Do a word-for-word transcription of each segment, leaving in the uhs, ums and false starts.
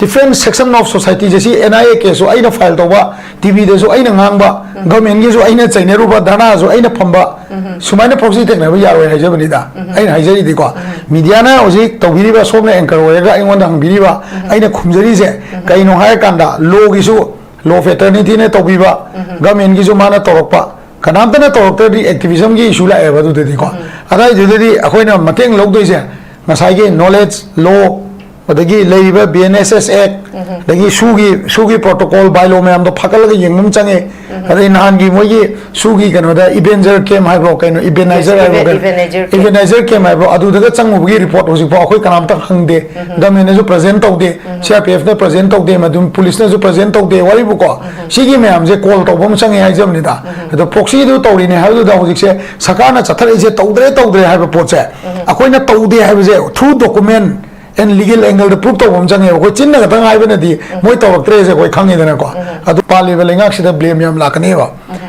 Different section of society ꯁꯦ, ꯁꯤ N I A case ꯁꯨ ꯑꯩꯅ file ꯇꯧꯕ, T V ꯗꯁꯨ ꯑꯩꯅ ꯉꯥꯡꯕ, government ꯒꯤꯁꯨ ꯑꯩꯅ ꯆꯩꯅꯔꯨꯕ, ꯙꯔꯅꯥꯁꯨ ꯑꯩꯅ ꯐꯝꯕ, ꯁꯨꯃꯥꯏꯅ proxy ꯊꯦꯡꯅꯕ ꯌꯥꯔꯣꯏ ꯍꯥꯏꯖꯕꯅꯤꯗ꯫ ꯑꯩꯅ ꯍꯥꯏꯖꯔꯤꯗꯤꯀꯣ, media ꯅ ꯍꯧꯖꯤꯛ ꯇꯧꯕꯤꯔꯤꯕ, ꯁꯣꯝꯅ anchor ꯑꯣꯏꯔꯒ ꯑꯩꯉꯣꯟꯗ ꯍꯪꯕꯤꯔꯤꯕ, ꯑꯩꯅ ꯈꯨꯝꯖꯔꯤꯁꯦ ꯀꯩꯅꯣ ꯍꯥꯏꯔꯀꯥꯟꯗ, law ꯒꯤꯁꯨ, law fraternity ꯅ ꯇꯧꯕꯤꯕ, government ꯒꯤꯁꯨ ꯃꯥꯅ ꯇꯧꯔꯛꯄ, ꯀꯅꯥꯝꯇꯅ ꯇꯧꯔꯛꯇ꯭ꯔꯗꯤ activism ꯒꯤ issue ꯂꯥꯛꯑꯦꯕ꯫ ꯑꯗꯨꯗꯗꯤꯀꯣ, ꯑꯗꯥꯏꯗꯨꯗꯗꯤ ꯑꯩꯈꯣꯏꯅ ꯃꯇꯦꯡ ꯂꯧꯗꯣꯏꯁꯦ ꯉꯁꯥꯏꯒꯤ knowledge, law, ꯑꯗꯒꯤ ꯂꯩꯔꯤꯕ B N S S Act, ꯑꯗꯒꯤ ꯁꯨꯒꯤ, ꯁꯨꯒꯤ protocol, bylaw ꯃꯌꯥꯝꯗꯣ ꯐꯥꯒꯠꯂꯒ ꯌꯦꯡꯕ ꯑꯃ ꯆꯪꯉꯦ꯫ ꯑꯗꯩ ꯅꯍꯥꯟꯒꯤ ꯃꯣꯏꯒꯤ ꯁꯨꯒꯤ ꯀꯩꯅꯣꯗ Ebenezer camp ꯍꯥꯏꯕ꯭ꯔꯣ, ꯀꯩꯅꯣ, Ebenezer ꯍꯥꯏꯕ꯭ꯔꯣ, ꯀꯩꯅꯣ, Ebenezer camp꯫ Ebenezer camp ꯍꯥꯏꯕ꯭ꯔꯣ, ꯑꯗꯨꯗꯒ ꯆꯪꯉꯨꯕꯒꯤ report ꯍꯧꯖꯤꯛꯐꯥꯎ ꯑꯩꯈꯣꯏ ꯀꯅꯥꯝꯇ ꯍꯪꯗꯦ꯫ Government ꯅꯁꯨ present ꯇꯧꯗꯦ, C R P F ꯅ present ꯇꯧꯗꯦ, ꯃꯗꯨꯝ police ꯅꯁꯨ present ꯇꯧꯗꯦ꯫ ꯋꯥꯔꯤꯕꯨꯀꯣ, ꯁꯤꯒꯤ ꯃꯌꯥꯝꯁꯦ call ꯇꯧꯕ ꯑꯃ ꯆꯪꯉꯦ ꯍꯥꯏꯖꯕꯅꯤꯗ꯫ ꯑꯗꯣ proxy ꯗꯨ ꯇꯧꯔꯤꯅꯦ ꯍꯥꯏꯕꯗꯨꯗ ꯍꯧꯖꯤꯛꯁꯦ ꯁꯔꯀꯥꯔꯅ ꯆꯠꯊꯔꯛꯏꯁꯦ ꯇꯧꯗ꯭ꯔꯦ, ꯇꯧꯗ꯭ꯔꯦ ꯍꯥꯏꯕ ꯄꯣꯠꯁꯦ ꯑꯩꯈꯣꯏꯅ ꯇꯧꯗꯦ ꯍꯥꯏꯕꯁꯦ through document and legal angle the proof ꯇꯧꯕ ꯑꯃ ꯆꯪꯉꯦꯕ꯫ ꯑꯩꯈꯣꯏ ꯆꯤꯟꯅ ꯈꯛꯇꯪ ꯍꯥꯏꯕꯅꯗꯤ ꯃꯣꯏ ꯇꯧꯔꯛꯇ꯭ꯔꯦꯁꯦ ꯑꯩꯈꯣꯏ ꯈꯪꯉꯤꯗꯅꯀꯣ꯫ ꯑꯗꯨ ꯄꯥꯜꯂꯤꯕ ꯂꯩꯉꯥꯛꯁꯤꯗ blame ꯌꯥꯝ ꯂꯥꯛꯀꯅꯦꯕ꯫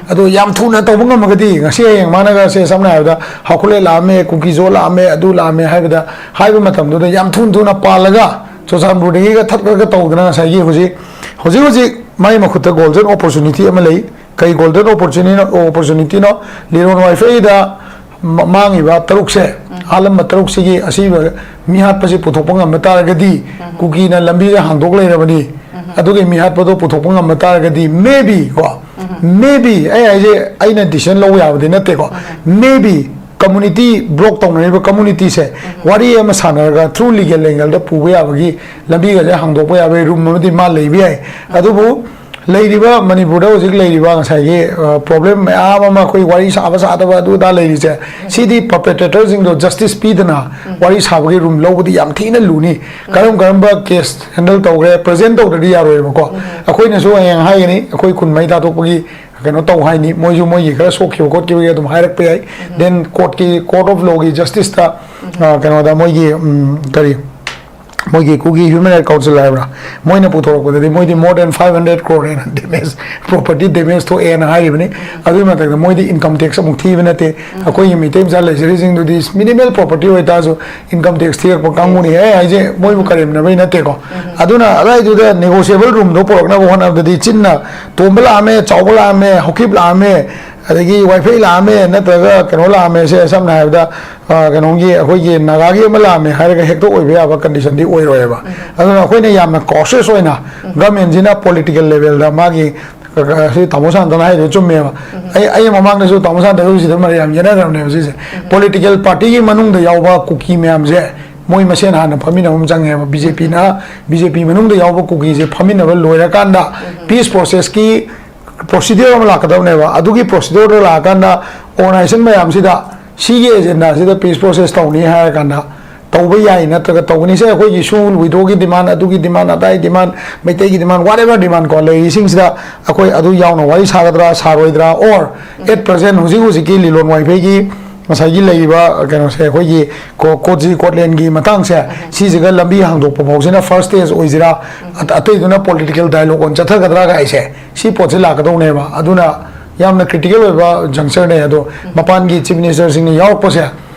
ꯑꯗꯣ ꯌꯥꯝ ꯊꯨꯅ ꯇꯧꯕ ꯉꯝꯃꯒꯗꯤ, ꯉꯁꯤ ꯍꯌꯦꯡ ꯃꯥꯅꯒ, ꯁꯦ, ꯁꯝꯅ ꯍꯥꯏꯔꯕꯗ, ꯍꯥꯎꯈꯨꯂꯦ ꯂꯥꯛꯑꯝꯃꯦ, ꯀꯨꯀꯤꯖꯣ ꯂꯥꯛꯑꯝꯃꯦ, ꯑꯗꯨ ꯂꯥꯛꯑꯝꯃꯦ ꯍꯥꯏꯕꯗ, ꯍꯥꯏꯕ ꯃꯇꯝꯗꯨꯗ ꯌꯥꯝ ꯊꯨꯅ ꯊꯨꯅ ꯄꯥꯜꯂꯒ ꯆꯨꯔꯆꯥꯟꯄꯨꯔꯗꯒꯤꯒ ꯊꯠꯈ꯭ꯔꯒ ꯇꯧꯗꯅ ꯉꯁꯥꯏꯒꯤ ꯍꯧꯖꯤꯛ, ꯍꯧꯖꯤꯛ ꯍꯧꯖꯤꯛ ꯃꯥꯏ ꯃꯈꯨꯠꯇ golden opportunity ꯑꯃ ꯂꯩ꯫ ꯀꯩ golden opportunity ꯅꯣ? Opportunity ꯅꯣ? ꯂꯤꯂꯣꯡ ꯋꯥꯏꯐꯩꯗ ꯃ-, ꯃꯥꯡꯉꯤꯕ ꯇꯔꯨꯛꯁꯦ, ꯍꯥꯠꯂꯝꯕ ꯇꯔꯨꯛꯁꯤꯒꯤ ꯑꯁꯤꯕ ꯃꯤ ꯍꯥꯠꯄꯁꯤ ꯄꯨꯊꯣꯛꯄ ꯉꯝꯕ ꯇꯥꯔꯒꯗꯤ, ꯀꯨꯀꯤꯅ ꯂꯝꯕꯤꯁꯦ ꯍꯥꯡꯗꯣꯛ ꯂꯩꯔꯕꯅꯤ꯫ ꯑꯗꯨꯒꯤ ꯃꯤ ꯍꯥꯠꯄꯗꯣ ꯄꯨꯊꯣꯛꯄ ꯉꯝꯕ ꯇꯥꯔꯒꯗꯤ, maybe ꯀꯣ, maybe, ꯑꯩ ꯍꯥꯏꯁꯦ ꯑꯩꯅ decision ꯂꯧꯕ ꯌꯥꯕꯗꯤ ꯅꯠꯇꯦꯀꯣ, maybe community block ꯇꯧꯅꯔꯤꯕ community ꯁꯦ ꯋꯥꯔꯤ ꯑꯃ ꯁꯥꯟꯅꯔꯒ through legal angle ꯗ ꯄꯨꯕ ꯌꯥꯕꯒꯤ ꯂꯝꯕꯤꯒꯁꯦ ꯍꯥꯡꯗꯣꯛꯄ ꯌꯥꯕꯒꯤ room ꯑꯃꯗꯤ ꯃꯥ ꯂꯩꯕ ꯌꯥꯏ꯫ ꯑꯗꯨꯕꯨ ꯂꯩꯔꯤꯕ, ꯃꯅꯤꯄꯨꯔꯗ ꯍꯧꯖꯤꯛ ꯂꯩꯔꯤꯕ ꯉꯁꯥꯏꯒꯤ, ꯑ, problem ꯃꯌꯥꯝ ꯑꯃ ꯑꯩꯈꯣꯏ ꯋꯥꯔꯤ ꯁꯥꯕ ꯁꯥꯗꯕ ꯑꯗꯨ ꯑꯗꯥ ꯂꯩꯔꯤꯁꯦ, ꯁꯤꯗꯤ perpetrator ꯁꯤꯡꯗꯣ justice ꯄꯤꯗꯅ ꯋꯥꯔꯤ ꯁꯥꯕꯒꯤ room ꯂꯧꯕꯗꯤ ꯌꯥꯝ ꯊꯤꯅ ꯂꯨꯅꯤ꯫ ꯀꯔꯝ ꯀꯔꯝꯕ case handle ꯇꯧꯈ꯭ꯔꯦ, present ꯇꯧꯗ꯭ꯔꯗꯤ ꯌꯥꯔꯣꯏꯕꯀꯣ꯫ ꯑꯩꯈꯣꯏꯅꯁꯨ ꯍꯌꯦꯡ ꯍꯥꯏꯒꯅꯤ, ꯑꯩꯈꯣꯏ ꯈꯨꯟ ꯃꯩ ꯊꯥꯗꯣꯛꯄꯒꯤ ꯀꯩꯅꯣ ꯇꯧ ꯍꯥꯏꯅꯤ, ꯃꯣꯏꯁꯨ ꯃꯣꯏꯒꯤ ꯈꯔ ꯁꯣꯛꯈꯤꯕ ꯈꯣꯠꯈꯤꯕꯒꯤ ꯑꯗꯨꯝ ꯍꯥꯏꯔꯛꯄ ꯌꯥꯏ꯫ Then court ꯀꯤ, court of law ꯒꯤ justice ꯇ, ꯑ, ꯀꯩꯅꯣꯗ ꯃꯣꯏꯒꯤ, ꯎꯝ, ꯀꯔꯤ, ꯃꯣꯏꯒꯤ ꯀꯨꯀꯤ ꯍ꯭ꯌꯨꯃꯦꯟ ꯔꯥꯏꯠ ꯀꯥꯎꯟꯁꯤꯜ ꯍꯥꯏꯕ꯭ꯔꯥ, ꯃꯣꯏꯅ ꯄꯨꯊꯣꯔꯛꯄꯗꯗꯤ ꯃꯣꯏꯗꯤ more than five hundred crore ꯍꯦꯟꯅ ꯗꯦꯃꯦꯖ, ꯄ꯭ꯔꯣꯄꯔꯇꯤ ꯗꯦꯃꯦꯖ ꯊꯣꯛꯑꯦꯅ ꯍꯥꯏꯔꯤꯕꯅꯤ꯫ ꯑꯗꯨꯒꯤ ꯃꯊꯛꯇ ꯃꯣꯏꯗꯤ ꯏꯟꯀꯝ ꯇꯦꯛꯁ ꯑꯃꯨꯛ ꯊꯤꯕ ꯅꯠꯇꯦ꯫ ꯑꯩꯈꯣꯏꯒꯤ ꯃꯩꯇꯩ ꯃꯆꯥ ꯂꯩꯖꯔꯤꯁꯤꯡꯗꯨꯗꯤ ꯃꯤꯅꯤꯃꯦꯜ ꯄ꯭ꯔꯣꯄꯔꯇꯤ ꯑꯣꯏꯇꯥꯔꯁꯨ ꯏꯟꯀꯝ ꯇꯦꯛꯁ ꯊꯤꯔꯛꯄ ꯀꯥꯡꯕꯨꯅꯤ꯫ ꯑꯩ ꯍꯥꯏꯁꯦ ꯃꯣꯏꯕꯨ ꯀꯔꯦꯝꯅꯕꯩ ꯅꯠꯇꯦꯀꯣ꯫ ꯑꯗꯨꯅ ꯑꯗꯨꯋꯥꯏꯗꯨꯗ ꯅꯦꯒꯣꯁꯤꯌꯦꯕꯜ ꯔꯨꯝꯗꯣ ꯄꯨꯔꯛꯅꯕ ꯍꯣꯠꯅꯕꯗꯗꯤ ꯆꯤꯟꯅ ꯇꯣꯝꯕ ꯂꯥꯛꯑꯝꯃꯦ, ꯆꯥꯎꯕ ꯂꯥꯛꯑꯝꯃꯦ, ꯍꯧꯈꯤꯕ ꯂꯥꯛꯑꯝꯃꯦ, ꯑꯗꯒꯤ ꯋꯥꯏꯐꯩ ꯂꯥꯛꯑꯝꯃꯦ, ꯅꯠꯇ꯭ꯔꯒ ꯀꯩꯅꯣ ꯂꯥꯛꯑꯝꯃꯦ, ꯁꯦ ꯁꯝꯅ ꯍꯥꯏꯔꯕꯗ, ꯑ, ꯀꯩꯅꯣꯒꯤ ꯑꯩꯈꯣꯏꯒꯤ ꯅꯥꯒꯥꯒꯤ ꯑꯃ ꯂꯥꯛꯑꯝꯃꯦ ꯍꯥꯏꯔꯒ ꯍꯦꯛꯇ ꯑꯣꯏꯕ ꯌꯥꯕ ꯀꯟꯗꯤꯁꯟꯗꯤ ꯑꯣꯏꯔꯣꯏꯕ꯫ ꯑꯗꯨꯅ ꯑꯩꯈꯣꯏꯅ ꯌꯥꯝꯅ ꯀꯣꯁꯤꯌꯁ ꯑꯣꯏꯅ ꯒꯃꯦꯟꯁꯤꯅ ꯄꯣꯂꯤꯇꯤꯀꯦꯜ ꯂꯦꯚꯦꯜꯗ ꯃꯥꯒꯤ, ꯑ, ꯁꯤ ꯇꯥꯃꯣ ꯁꯥꯟꯇꯅ ꯍꯥꯏꯗꯣ ꯆꯨꯝꯃꯦꯕ꯫ ꯑꯩ, ꯑꯩ ꯃꯃꯥꯡꯗꯁꯨ ꯇꯥꯃꯣ ꯁꯥꯟꯇꯅ ꯁꯤꯗ ꯃꯔꯩ ꯌꯥꯝ ꯌꯦꯠꯅꯈ꯭ꯔꯕꯅꯦꯕ ꯁꯤꯁꯦ꯫ ꯄꯣꯂꯤꯇꯤꯀꯦꯜ ꯄꯥꯔꯇꯤꯒꯤ ꯃꯅꯨꯡꯗ ꯌꯥꯎꯕ ꯀꯨꯀꯤ ꯃꯌꯥꯝꯁꯦ ꯃꯣꯏ ꯃꯁꯦꯟ ꯍꯥꯟꯅ ꯐꯝꯃꯤꯟꯅꯕ ꯑꯃ ꯆꯪꯉꯦꯕ꯫ ꯕꯤ ꯖꯦ ꯄꯤꯅ, ꯕꯤ ꯖꯦ ꯄꯤ ꯃꯅꯨꯡꯗ ꯌꯥꯎꯕ ꯀꯨꯀꯤꯁꯦ ꯐꯝꯃꯤꯟꯅꯕ ꯂꯣꯏꯔꯀꯥꯟꯗ ꯄꯤꯁ ꯄ꯭ꯔꯣꯁꯦꯁꯀꯤ ꯄ꯭ꯔꯣꯁꯤꯗꯤꯌꯔ ꯑꯃ ꯂꯥꯛꯀꯗꯕꯅꯦꯕ꯫ ꯑꯗꯨꯒꯤ ꯄ꯭ꯔꯣꯁꯤꯗꯤꯌꯔꯗꯣ ꯂꯥꯛꯑꯀꯥꯟꯗ ꯑꯣꯔꯒꯅꯥꯏꯖꯦꯁꯟ ꯃꯌꯥꯝꯁꯤꯗ ꯁꯤꯒꯤ ꯑꯦꯖꯦꯟꯗꯥꯁꯤꯗ ꯄꯤꯁ ꯄ꯭ꯔꯣꯁꯦꯁ ꯇꯧꯅꯤ ꯍꯥꯏꯔ ꯀꯥꯟꯗ ꯇꯧꯕ ꯌꯥꯏ ꯅꯠꯇ꯭ꯔꯒ ꯇꯧꯒꯅꯤ꯫ ꯁꯦ ꯑꯩꯈꯣꯏꯒꯤ ꯏꯁꯨ ꯋꯤꯗꯣꯒꯤ ꯗꯤꯃꯥꯟ, ꯑꯗꯨꯒꯤ ꯗꯤꯃꯥꯟ, ꯑꯗꯥꯏ ꯗꯤꯃꯥꯟ, ꯃꯩꯇꯩꯒꯤ ꯗꯤꯃꯥꯟ, ꯋꯥꯠ ꯑꯦꯚꯔ ꯗꯤꯃꯥꯟ ꯀꯣ ꯂꯩꯔꯤꯁꯤꯡꯁꯤꯗ ꯑꯩꯈꯣꯏ ꯑꯗꯨ ꯌꯥꯎꯅ ꯋꯥꯔꯤ ꯁꯥꯒꯗ꯭ꯔꯥ ꯁꯥꯔꯣꯏꯗ꯭ꯔꯥ, ꯑꯣꯔ ꯑꯦꯠ ꯄ꯭ꯔꯖꯦꯟ ꯍꯧꯖꯤꯛ ꯍꯧꯖꯤꯛꯀꯤ ꯂꯤꯂꯣꯡ ꯋꯥꯏꯐꯩꯒꯤ ꯉꯁꯥꯏꯒꯤ ꯂꯩꯔꯤꯕ ꯀꯩꯅꯣꯁꯦ, ꯑꯩꯈꯣꯏꯒꯤ ꯀꯣ-, ꯀꯣꯠꯖꯤ ꯀꯣꯠꯂꯦꯟꯒꯤ ꯃꯇꯥꯡꯁꯦ, ꯁꯤꯁꯤꯒ ꯂꯝꯕꯤ ꯍꯥꯡꯗꯣꯛꯄ ꯐꯥꯎꯁꯤꯅ ꯐꯥꯔꯁ ꯁ꯭ꯇꯦꯖ ꯑꯣꯏꯁꯤꯔꯥ, ꯑ-, ꯑꯇꯩꯗꯨꯅ ꯄꯣꯂꯤꯇꯤꯀꯦꯜ ꯗꯥꯏꯂꯣꯒ ꯑꯣꯏꯅ ꯆꯠꯊꯒꯗ꯭ꯔꯥ ꯀꯥꯏꯁꯦ, ꯁꯤ ꯄꯣꯠꯁꯦ ꯂꯥꯛꯀꯗꯧꯅꯦꯕ꯫ ꯑꯗꯨꯅ ꯌꯥꯝꯅ ꯀ꯭ꯔꯤꯇꯤꯀꯦꯜ ꯑꯣꯏꯕ ꯖꯪꯆꯔꯅꯦ꯫ ꯑꯗꯣ ꯃꯄꯥꯟꯒꯤ ꯆꯤꯐ ꯃꯤꯅꯤꯁꯇꯔꯁꯤꯡꯅ ꯌꯥꯎꯔꯛꯄꯁꯦ,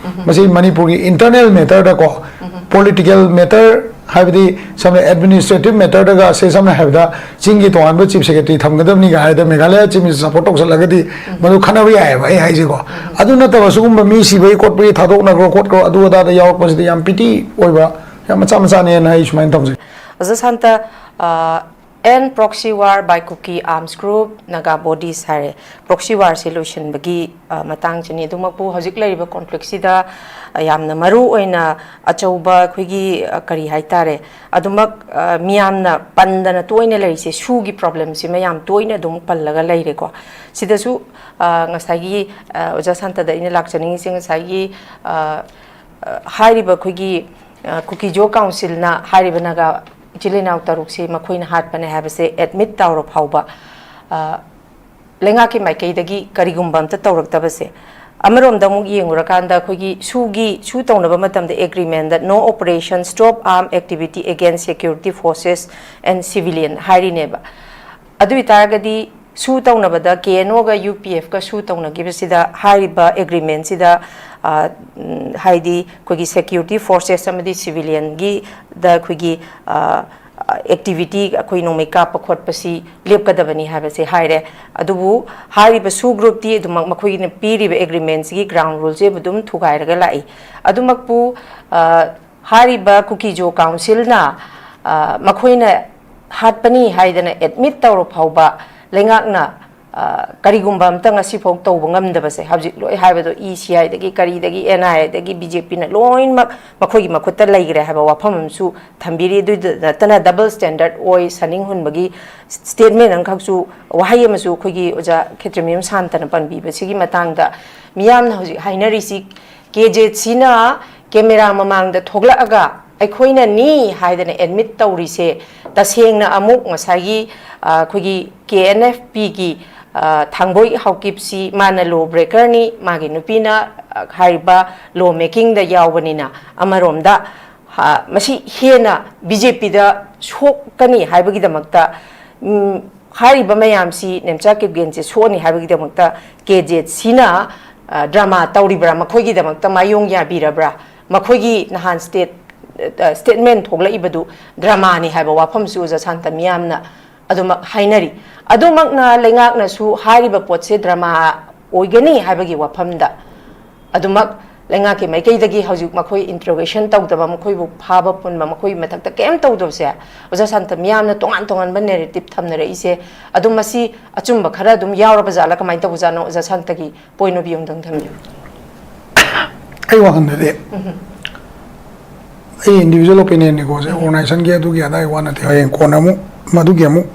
ꯃꯁꯤ ꯃꯅꯤꯄꯨꯔꯒꯤ ꯏꯟꯇꯔꯅꯦꯜ ꯃꯦꯇꯔꯗꯀꯣ, ꯄꯣꯂꯤꯇꯤꯀꯦꯜ ꯃꯦꯇꯔ ꯍꯥꯏꯕꯗꯤ ꯁꯝꯅ ꯑꯦꯗꯃꯤꯅꯤꯁꯇ꯭ꯔꯦꯇꯤꯚ ꯃꯦꯇꯔꯗꯒ, ꯁꯦ ꯁꯝꯅ ꯍꯥꯏꯔꯕꯗ ꯆꯤꯡꯒꯤ ꯇꯣꯉꯥꯟꯕ ꯆꯤꯐ ꯁꯦꯀ꯭ꯔꯦꯇꯔꯤ ꯊꯝꯒꯗꯕꯅꯤꯒ ꯍꯥꯏꯔꯗ ꯃꯦꯘꯥꯂꯌꯥ ꯆꯤꯐ ꯃꯤꯅꯤꯁꯇꯔ ꯁꯄꯣꯔꯠ ꯇꯧꯁꯜꯂꯒꯗꯤ ꯃꯗꯨ ꯈꯟꯅꯕ ꯌꯥꯏꯑꯕ꯫ ꯑꯩ ꯍꯥꯏꯁꯦꯀꯣ, ꯑꯗꯨ ꯅꯠꯇꯕ ꯁꯤꯒꯨꯝꯕ ꯃꯤ ꯁꯤꯕꯒꯤ ꯈꯣꯠꯄꯒꯤ ꯊꯥꯗꯣꯛꯅꯈ꯭ꯔꯣ ꯈꯣꯠꯈ꯭ꯔꯣ ꯑꯗꯨ ꯑꯗꯥꯗ ꯌꯥꯎꯔꯛꯄꯁꯤꯗꯤ ꯌꯥꯝ ꯄꯤꯇꯤ ꯑꯣꯏꯕ, ꯌꯥꯝ ꯃꯆꯥ ꯃꯆꯥꯅꯦꯅ ꯑꯩ ꯁꯨꯃꯥꯏꯅ ꯇꯧꯖꯩ꯫ ꯑꯣꯖꯥ ꯁꯥꯟꯇ, ꯑ, End Proxy War by Kuki Arms Group, Naga Bodies ꯍꯥꯏꯔꯦ꯫ ꯄ꯭ꯔꯣꯛꯁꯤ ꯋꯥꯔꯁꯦ ꯂꯣꯏꯁꯤꯟꯕꯒꯤ, ꯑ, ꯃꯇꯥꯡꯁꯤꯅꯤ꯫ ꯑꯗꯨꯃꯛꯄꯨ ꯍꯧꯖꯤꯛ ꯂꯩꯔꯤꯕ ꯀꯣꯟꯐ꯭ꯂꯤꯛꯁꯤꯗ, ꯑ, ꯌꯥꯝꯅ ꯃꯔꯨ ꯑꯣꯏꯅ ꯑꯆꯧꯕ ꯑꯩꯈꯣꯏꯒꯤ, ꯑ, ꯀꯔꯤ ꯍꯥꯏꯇꯥꯔꯦ, ꯑꯗꯨꯃꯛ, ꯑ, ꯃꯤꯌꯥꯝꯅ ꯄꯟꯗꯅ ꯇꯣꯏꯅ ꯂꯩꯔꯤꯁꯦ ꯁꯨꯒꯤ ꯄ꯭ꯔꯣꯕ꯭ꯂꯦꯝꯁꯤꯃ ꯌꯥꯝ ꯇꯣꯏꯅ ꯑꯗꯨꯝ ꯄꯜꯂꯒ ꯂꯩꯔꯦꯀꯣ꯫ ꯁꯤꯗꯁꯨ, ꯑ, ꯉꯁꯥꯏꯒꯤ, ꯑ, ꯑꯣꯖꯥ ꯁꯥꯟꯇꯗ ꯑꯩꯅ ꯂꯥꯛꯆꯅꯤꯡꯉꯤꯁꯦ ꯉꯁꯥꯏꯒꯤ, ꯑ, ꯑ, ꯍꯥꯏꯔꯤꯕ ꯑꯩꯈꯣꯏꯒꯤ, ꯑ, ꯀꯨꯀꯤꯖꯣ ꯀꯥꯎꯟꯁꯤꯜꯅ ꯍꯥꯏꯔꯤꯕ ꯅꯥꯒꯥ ꯏꯆꯤꯜ ꯏꯅꯥꯎ ꯇꯔꯨꯛꯁꯤ ꯃꯈꯣꯏꯅ ꯍꯥꯠꯄꯅꯦ ꯍꯥꯏꯕꯁꯦ ꯑꯦꯗꯃꯤꯠ ꯇꯧꯔ ꯐꯥꯎꯕ, ꯑ, ꯂꯩꯉꯥꯛꯀꯤ ꯃꯥꯏꯀꯩꯗꯒꯤ ꯀꯔꯤꯒꯨꯝꯕ ꯑꯝꯇ ꯇꯧꯔꯛꯇꯕꯁꯦ, ꯑꯃꯔꯣꯝꯗ ꯑꯃꯨꯛ ꯌꯦꯡꯉꯨꯔꯀꯥꯟꯗ ꯑꯩꯈꯣꯏꯒꯤ ꯁꯨꯒꯤ ꯁꯨ ꯇꯧꯅꯕ ꯃꯇꯝꯗ agreement "No operation, stop arm activity against security forces and civilian" ꯍꯥꯏꯔꯤꯅꯦꯕ꯫ ꯑꯗꯨ ꯑꯣꯏꯇꯥꯔꯒꯗꯤ ꯁꯨ ꯇꯧꯅꯕꯗ ꯀꯦ ꯑꯦꯟ ꯑꯣꯒ ꯌꯨ ꯄꯤ ꯑꯦꯐꯀ ꯁꯨ ꯇꯧꯅꯈꯤꯕꯁꯤꯗ ꯍꯥꯏꯔꯤꯕ ꯑꯦꯒ꯭ꯔꯤꯃꯦꯟꯁꯤꯗ, ꯑ, ꯎꯝ, ꯍꯥꯏꯗꯤ ꯑꯩꯈꯣꯏꯒꯤ ꯁꯦꯀ꯭ꯌꯨꯔꯤꯇꯤ ꯐꯣꯔꯁꯦꯁ ꯑꯃꯗꯤ ꯁꯤꯚꯤꯂꯤꯌꯟꯒꯤꯗ ꯑꯩꯈꯣꯏꯒꯤ, ꯑ, ꯑꯦꯛꯇꯤꯚꯤꯇꯤ ꯑꯩꯈꯣꯏ ꯅꯣꯡꯃꯩ ꯀꯥꯞꯄ ꯈꯣꯠꯄꯁꯤ ꯂꯦꯞꯀꯗꯕꯅꯤ ꯍꯥꯏꯕꯁꯦ ꯍꯥꯏꯔꯦ꯫ ꯑꯗꯨꯕꯨ ꯍꯥꯏꯔꯤꯕ ꯁꯨ ꯒ꯭ꯔꯨꯞꯇꯤ ꯑꯗꯨꯃꯛ ꯃꯈꯣꯏꯅ ꯄꯤꯔꯤꯕ ꯑꯦꯒ꯭ꯔꯤꯃꯦꯟꯁꯤꯒꯤ ꯒ꯭ꯔꯥꯎꯟ ꯔꯨꯜꯁꯦ ꯑꯗꯨꯝ ꯊꯨꯒꯥꯏꯔꯒ ꯂꯥꯛꯏ꯫ ꯑꯗꯨꯃꯛꯄꯨ, ꯑ, ꯍꯥꯏꯔꯤꯕ ꯀꯨꯀꯤꯖꯣ ꯀꯥꯎꯟꯁꯤꯜꯅ, ꯑ, ꯃꯈꯣꯏꯅ ꯍꯥꯠꯄꯅꯤ ꯍꯥꯏꯗꯅ ꯑꯦꯗꯃꯤꯠ ꯇꯧꯔ ꯐꯥꯎꯕ ꯂꯩꯉꯥꯛꯅ, ꯑ, ꯀꯔꯤꯒꯨꯝꯕ ꯑꯝꯇ ꯉꯁꯤꯐꯥꯎ ꯇꯧꯕ ꯉꯝꯗꯕꯁꯦ, ꯍꯧꯖꯤꯛ ꯂꯣꯏ ꯍꯥꯏꯕꯗꯣ ꯏ ꯁꯤ ꯑꯥꯏꯗꯒꯤ ꯀꯔꯤꯗꯒꯤ ꯑꯦꯟ ꯑꯥꯏ ꯑꯦꯗꯒꯤ ꯕꯤ ꯖꯦ ꯄꯤꯅ ꯂꯣꯏꯅꯃꯛ ꯃꯈꯣꯏꯒꯤ ꯃꯈꯨꯠꯇ ꯂꯩꯈ꯭ꯔꯦ ꯍꯥꯏꯕ ꯋꯥꯐꯝ ꯑꯃꯁꯨ ꯊꯝꯕꯤꯔꯤ꯫ ꯑꯗꯨꯗ ꯅꯠꯇꯅ ꯗꯕꯜ ꯁ꯭ꯇꯦꯟꯗꯔꯠ ꯑꯣꯏ, ꯁꯅꯤꯡ ꯍꯨꯟꯕꯒꯤ ꯁ꯭ꯇꯦꯠꯃꯦꯟ ꯑꯃꯈꯛꯁꯨ, ꯋꯥꯍꯩ ꯑꯃꯁꯨ ꯑꯩꯈꯣꯏꯒꯤ ꯑꯣꯖꯥ ꯈꯦꯇ꯭ꯔꯤꯃꯌꯨꯝ ꯁꯥꯟꯇꯅ ꯄꯟꯕꯤꯕꯁꯤꯒꯤ ꯃꯇꯥꯡꯗ ꯃꯤꯌꯥꯝꯅ ꯍꯧꯖꯤꯛ ꯍꯥꯏꯅꯔꯤꯁꯤ, ꯀꯦ ꯖꯦꯠ ꯁꯤꯅ ꯀꯦꯃꯦꯔꯥ ꯃꯃꯥꯡꯗ ꯊꯣꯛꯂꯛꯑꯒ ꯑꯩꯈꯣꯏꯅꯅꯤ ꯍꯥꯏꯗꯅ ꯑꯦꯗꯃꯤꯠ ꯇꯧꯔꯤꯁꯦ, ꯇꯁꯦꯡꯅ ꯑꯃꯨꯛ ꯉꯁꯥꯏꯒꯤ, ꯑ, ꯑꯩꯈꯣꯏꯒꯤ ꯀꯦ ꯑꯦꯟ ꯑꯦꯐ ꯄꯤꯒꯤ, ꯑ, ꯊꯥꯡꯕꯣꯏ ꯍꯥꯎꯀꯤꯞꯁꯤ ꯃꯥꯅ ꯂꯣ ꯕ꯭ꯔꯦꯀꯔꯅꯤ, ꯃꯥꯒꯤ ꯅꯨꯄꯤꯅ, ꯑ, ꯍꯥꯏꯔꯤꯕ ꯂꯣ ꯃꯦꯀꯤꯡꯗ ꯌꯥꯎꯕꯅꯤꯅ, ꯑꯃꯔꯣꯝꯗ, ꯑ, ꯃꯁꯤ ꯍꯦꯟꯅ ꯕꯤ ꯖꯦ ꯄꯤꯗ ꯁꯣꯛꯀꯅꯤ ꯍꯥꯏꯕꯒꯤꯗꯃꯛꯇ, ꯎꯝ, ꯍꯥꯏꯔꯤꯕ ꯃꯌꯥꯝꯁꯤ ꯅꯦꯝꯆꯥ ꯀꯤꯞꯒꯦꯟꯁꯦ ꯁꯣꯛꯑꯅꯤ ꯍꯥꯏꯕꯒꯤꯗꯃꯛꯇ ꯀꯦ ꯖꯦꯠ ꯁꯤꯅ, ꯑ, ꯗ꯭ꯔꯃꯥ ꯇꯧꯔꯤꯕ꯭ꯔꯥ? ꯃꯈꯣꯏꯒꯤꯗꯃꯛꯇ ꯃꯥꯌꯣꯡ ꯌꯥꯕꯤꯔꯕ꯭ꯔꯥ? ꯃꯈꯣꯏꯒꯤ ꯅꯍꯥꯟ ꯁ꯭ꯇꯦꯠ, ꯑ, ꯁ꯭ꯇꯦꯠꯃꯦꯟ ꯊꯣꯛꯂꯛꯏꯕꯗꯨ ꯗ꯭ꯔꯃꯥꯅꯤ ꯍꯥꯏꯕ ꯋꯥꯐꯝꯁꯨ ꯑꯣꯖꯥ ꯁꯥꯟꯇ ꯃꯤꯌꯥꯝꯅ ꯑꯗꯨꯃꯛ ꯍꯥꯏꯅꯔꯤ꯫ ꯑꯗꯨꯃꯛꯅ ꯂꯩꯉꯥꯛꯅꯁꯨ ꯍꯥꯏꯔꯤꯕ ꯄꯣꯠꯁꯦ ꯗ꯭ꯔꯃꯥ ꯑꯣꯏꯒꯅꯤ ꯍꯥꯏꯕꯒꯤ ꯋꯥꯐꯝꯗ ꯑꯗꯨꯃꯛ ꯂꯩꯉꯥꯛꯀꯤ ꯃꯥꯏꯀꯩꯗꯒꯤ ꯍꯧꯖꯤꯛ ꯃꯈꯣꯏ ꯏꯟꯇꯔꯣꯒꯦꯁꯟ ꯇꯧꯗꯕ, ꯃꯈꯣꯏꯕꯨ ꯐꯥꯕ ꯄꯨꯟꯕ, ꯃꯈꯣꯏꯒꯤ ꯃꯊꯛꯇ ꯀꯩꯝ ꯇꯧꯗꯕꯁꯦ, ꯑꯣꯖꯥ ꯁꯥꯟꯇ ꯃꯤꯌꯥꯝꯅ ꯇꯣꯉꯥꯟ ꯇꯣꯉꯥꯟꯕ ꯅꯦꯔꯦꯇꯤꯞ ꯊꯝꯅꯔꯛꯏꯁꯦ, ꯑꯗꯨꯝ ꯃꯁꯤ ꯑꯆꯨꯝꯕ ꯈꯔ ꯑꯗꯨꯝ ꯌꯥꯎꯔꯕ ꯖꯥꯠꯂꯥ, ꯀꯃꯥꯏꯅ ꯇꯧꯕ ꯖꯥꯠꯅꯣ? ꯑꯣꯖꯥ ꯁꯥꯟꯇꯒꯤ ꯄꯣꯏꯟ ꯑꯣꯐ ꯚ꯭ꯌꯨ ꯑꯝꯇꯪ ꯊꯝꯕꯤꯌꯨ꯫ ꯑꯩ ꯋꯥꯈꯜꯗꯗꯤ, ꯑꯩ ꯏꯟꯗꯤꯕꯤꯖꯨꯋꯦꯜ ꯑꯣꯄꯤꯅꯤꯌꯟꯅꯤꯀꯣ, ꯁꯦ ꯑꯣꯔꯒꯅꯥꯏꯖꯦꯁꯟꯒꯤ ꯑꯗꯨꯒꯤ ꯑꯗꯥꯒꯤ ꯋꯥ ꯅꯠꯇꯦ꯫ ꯍꯌꯦꯡ ꯀꯣꯟꯅ ꯑꯃꯨꯛ ꯃꯗꯨꯒꯤ ꯑꯃꯨꯛ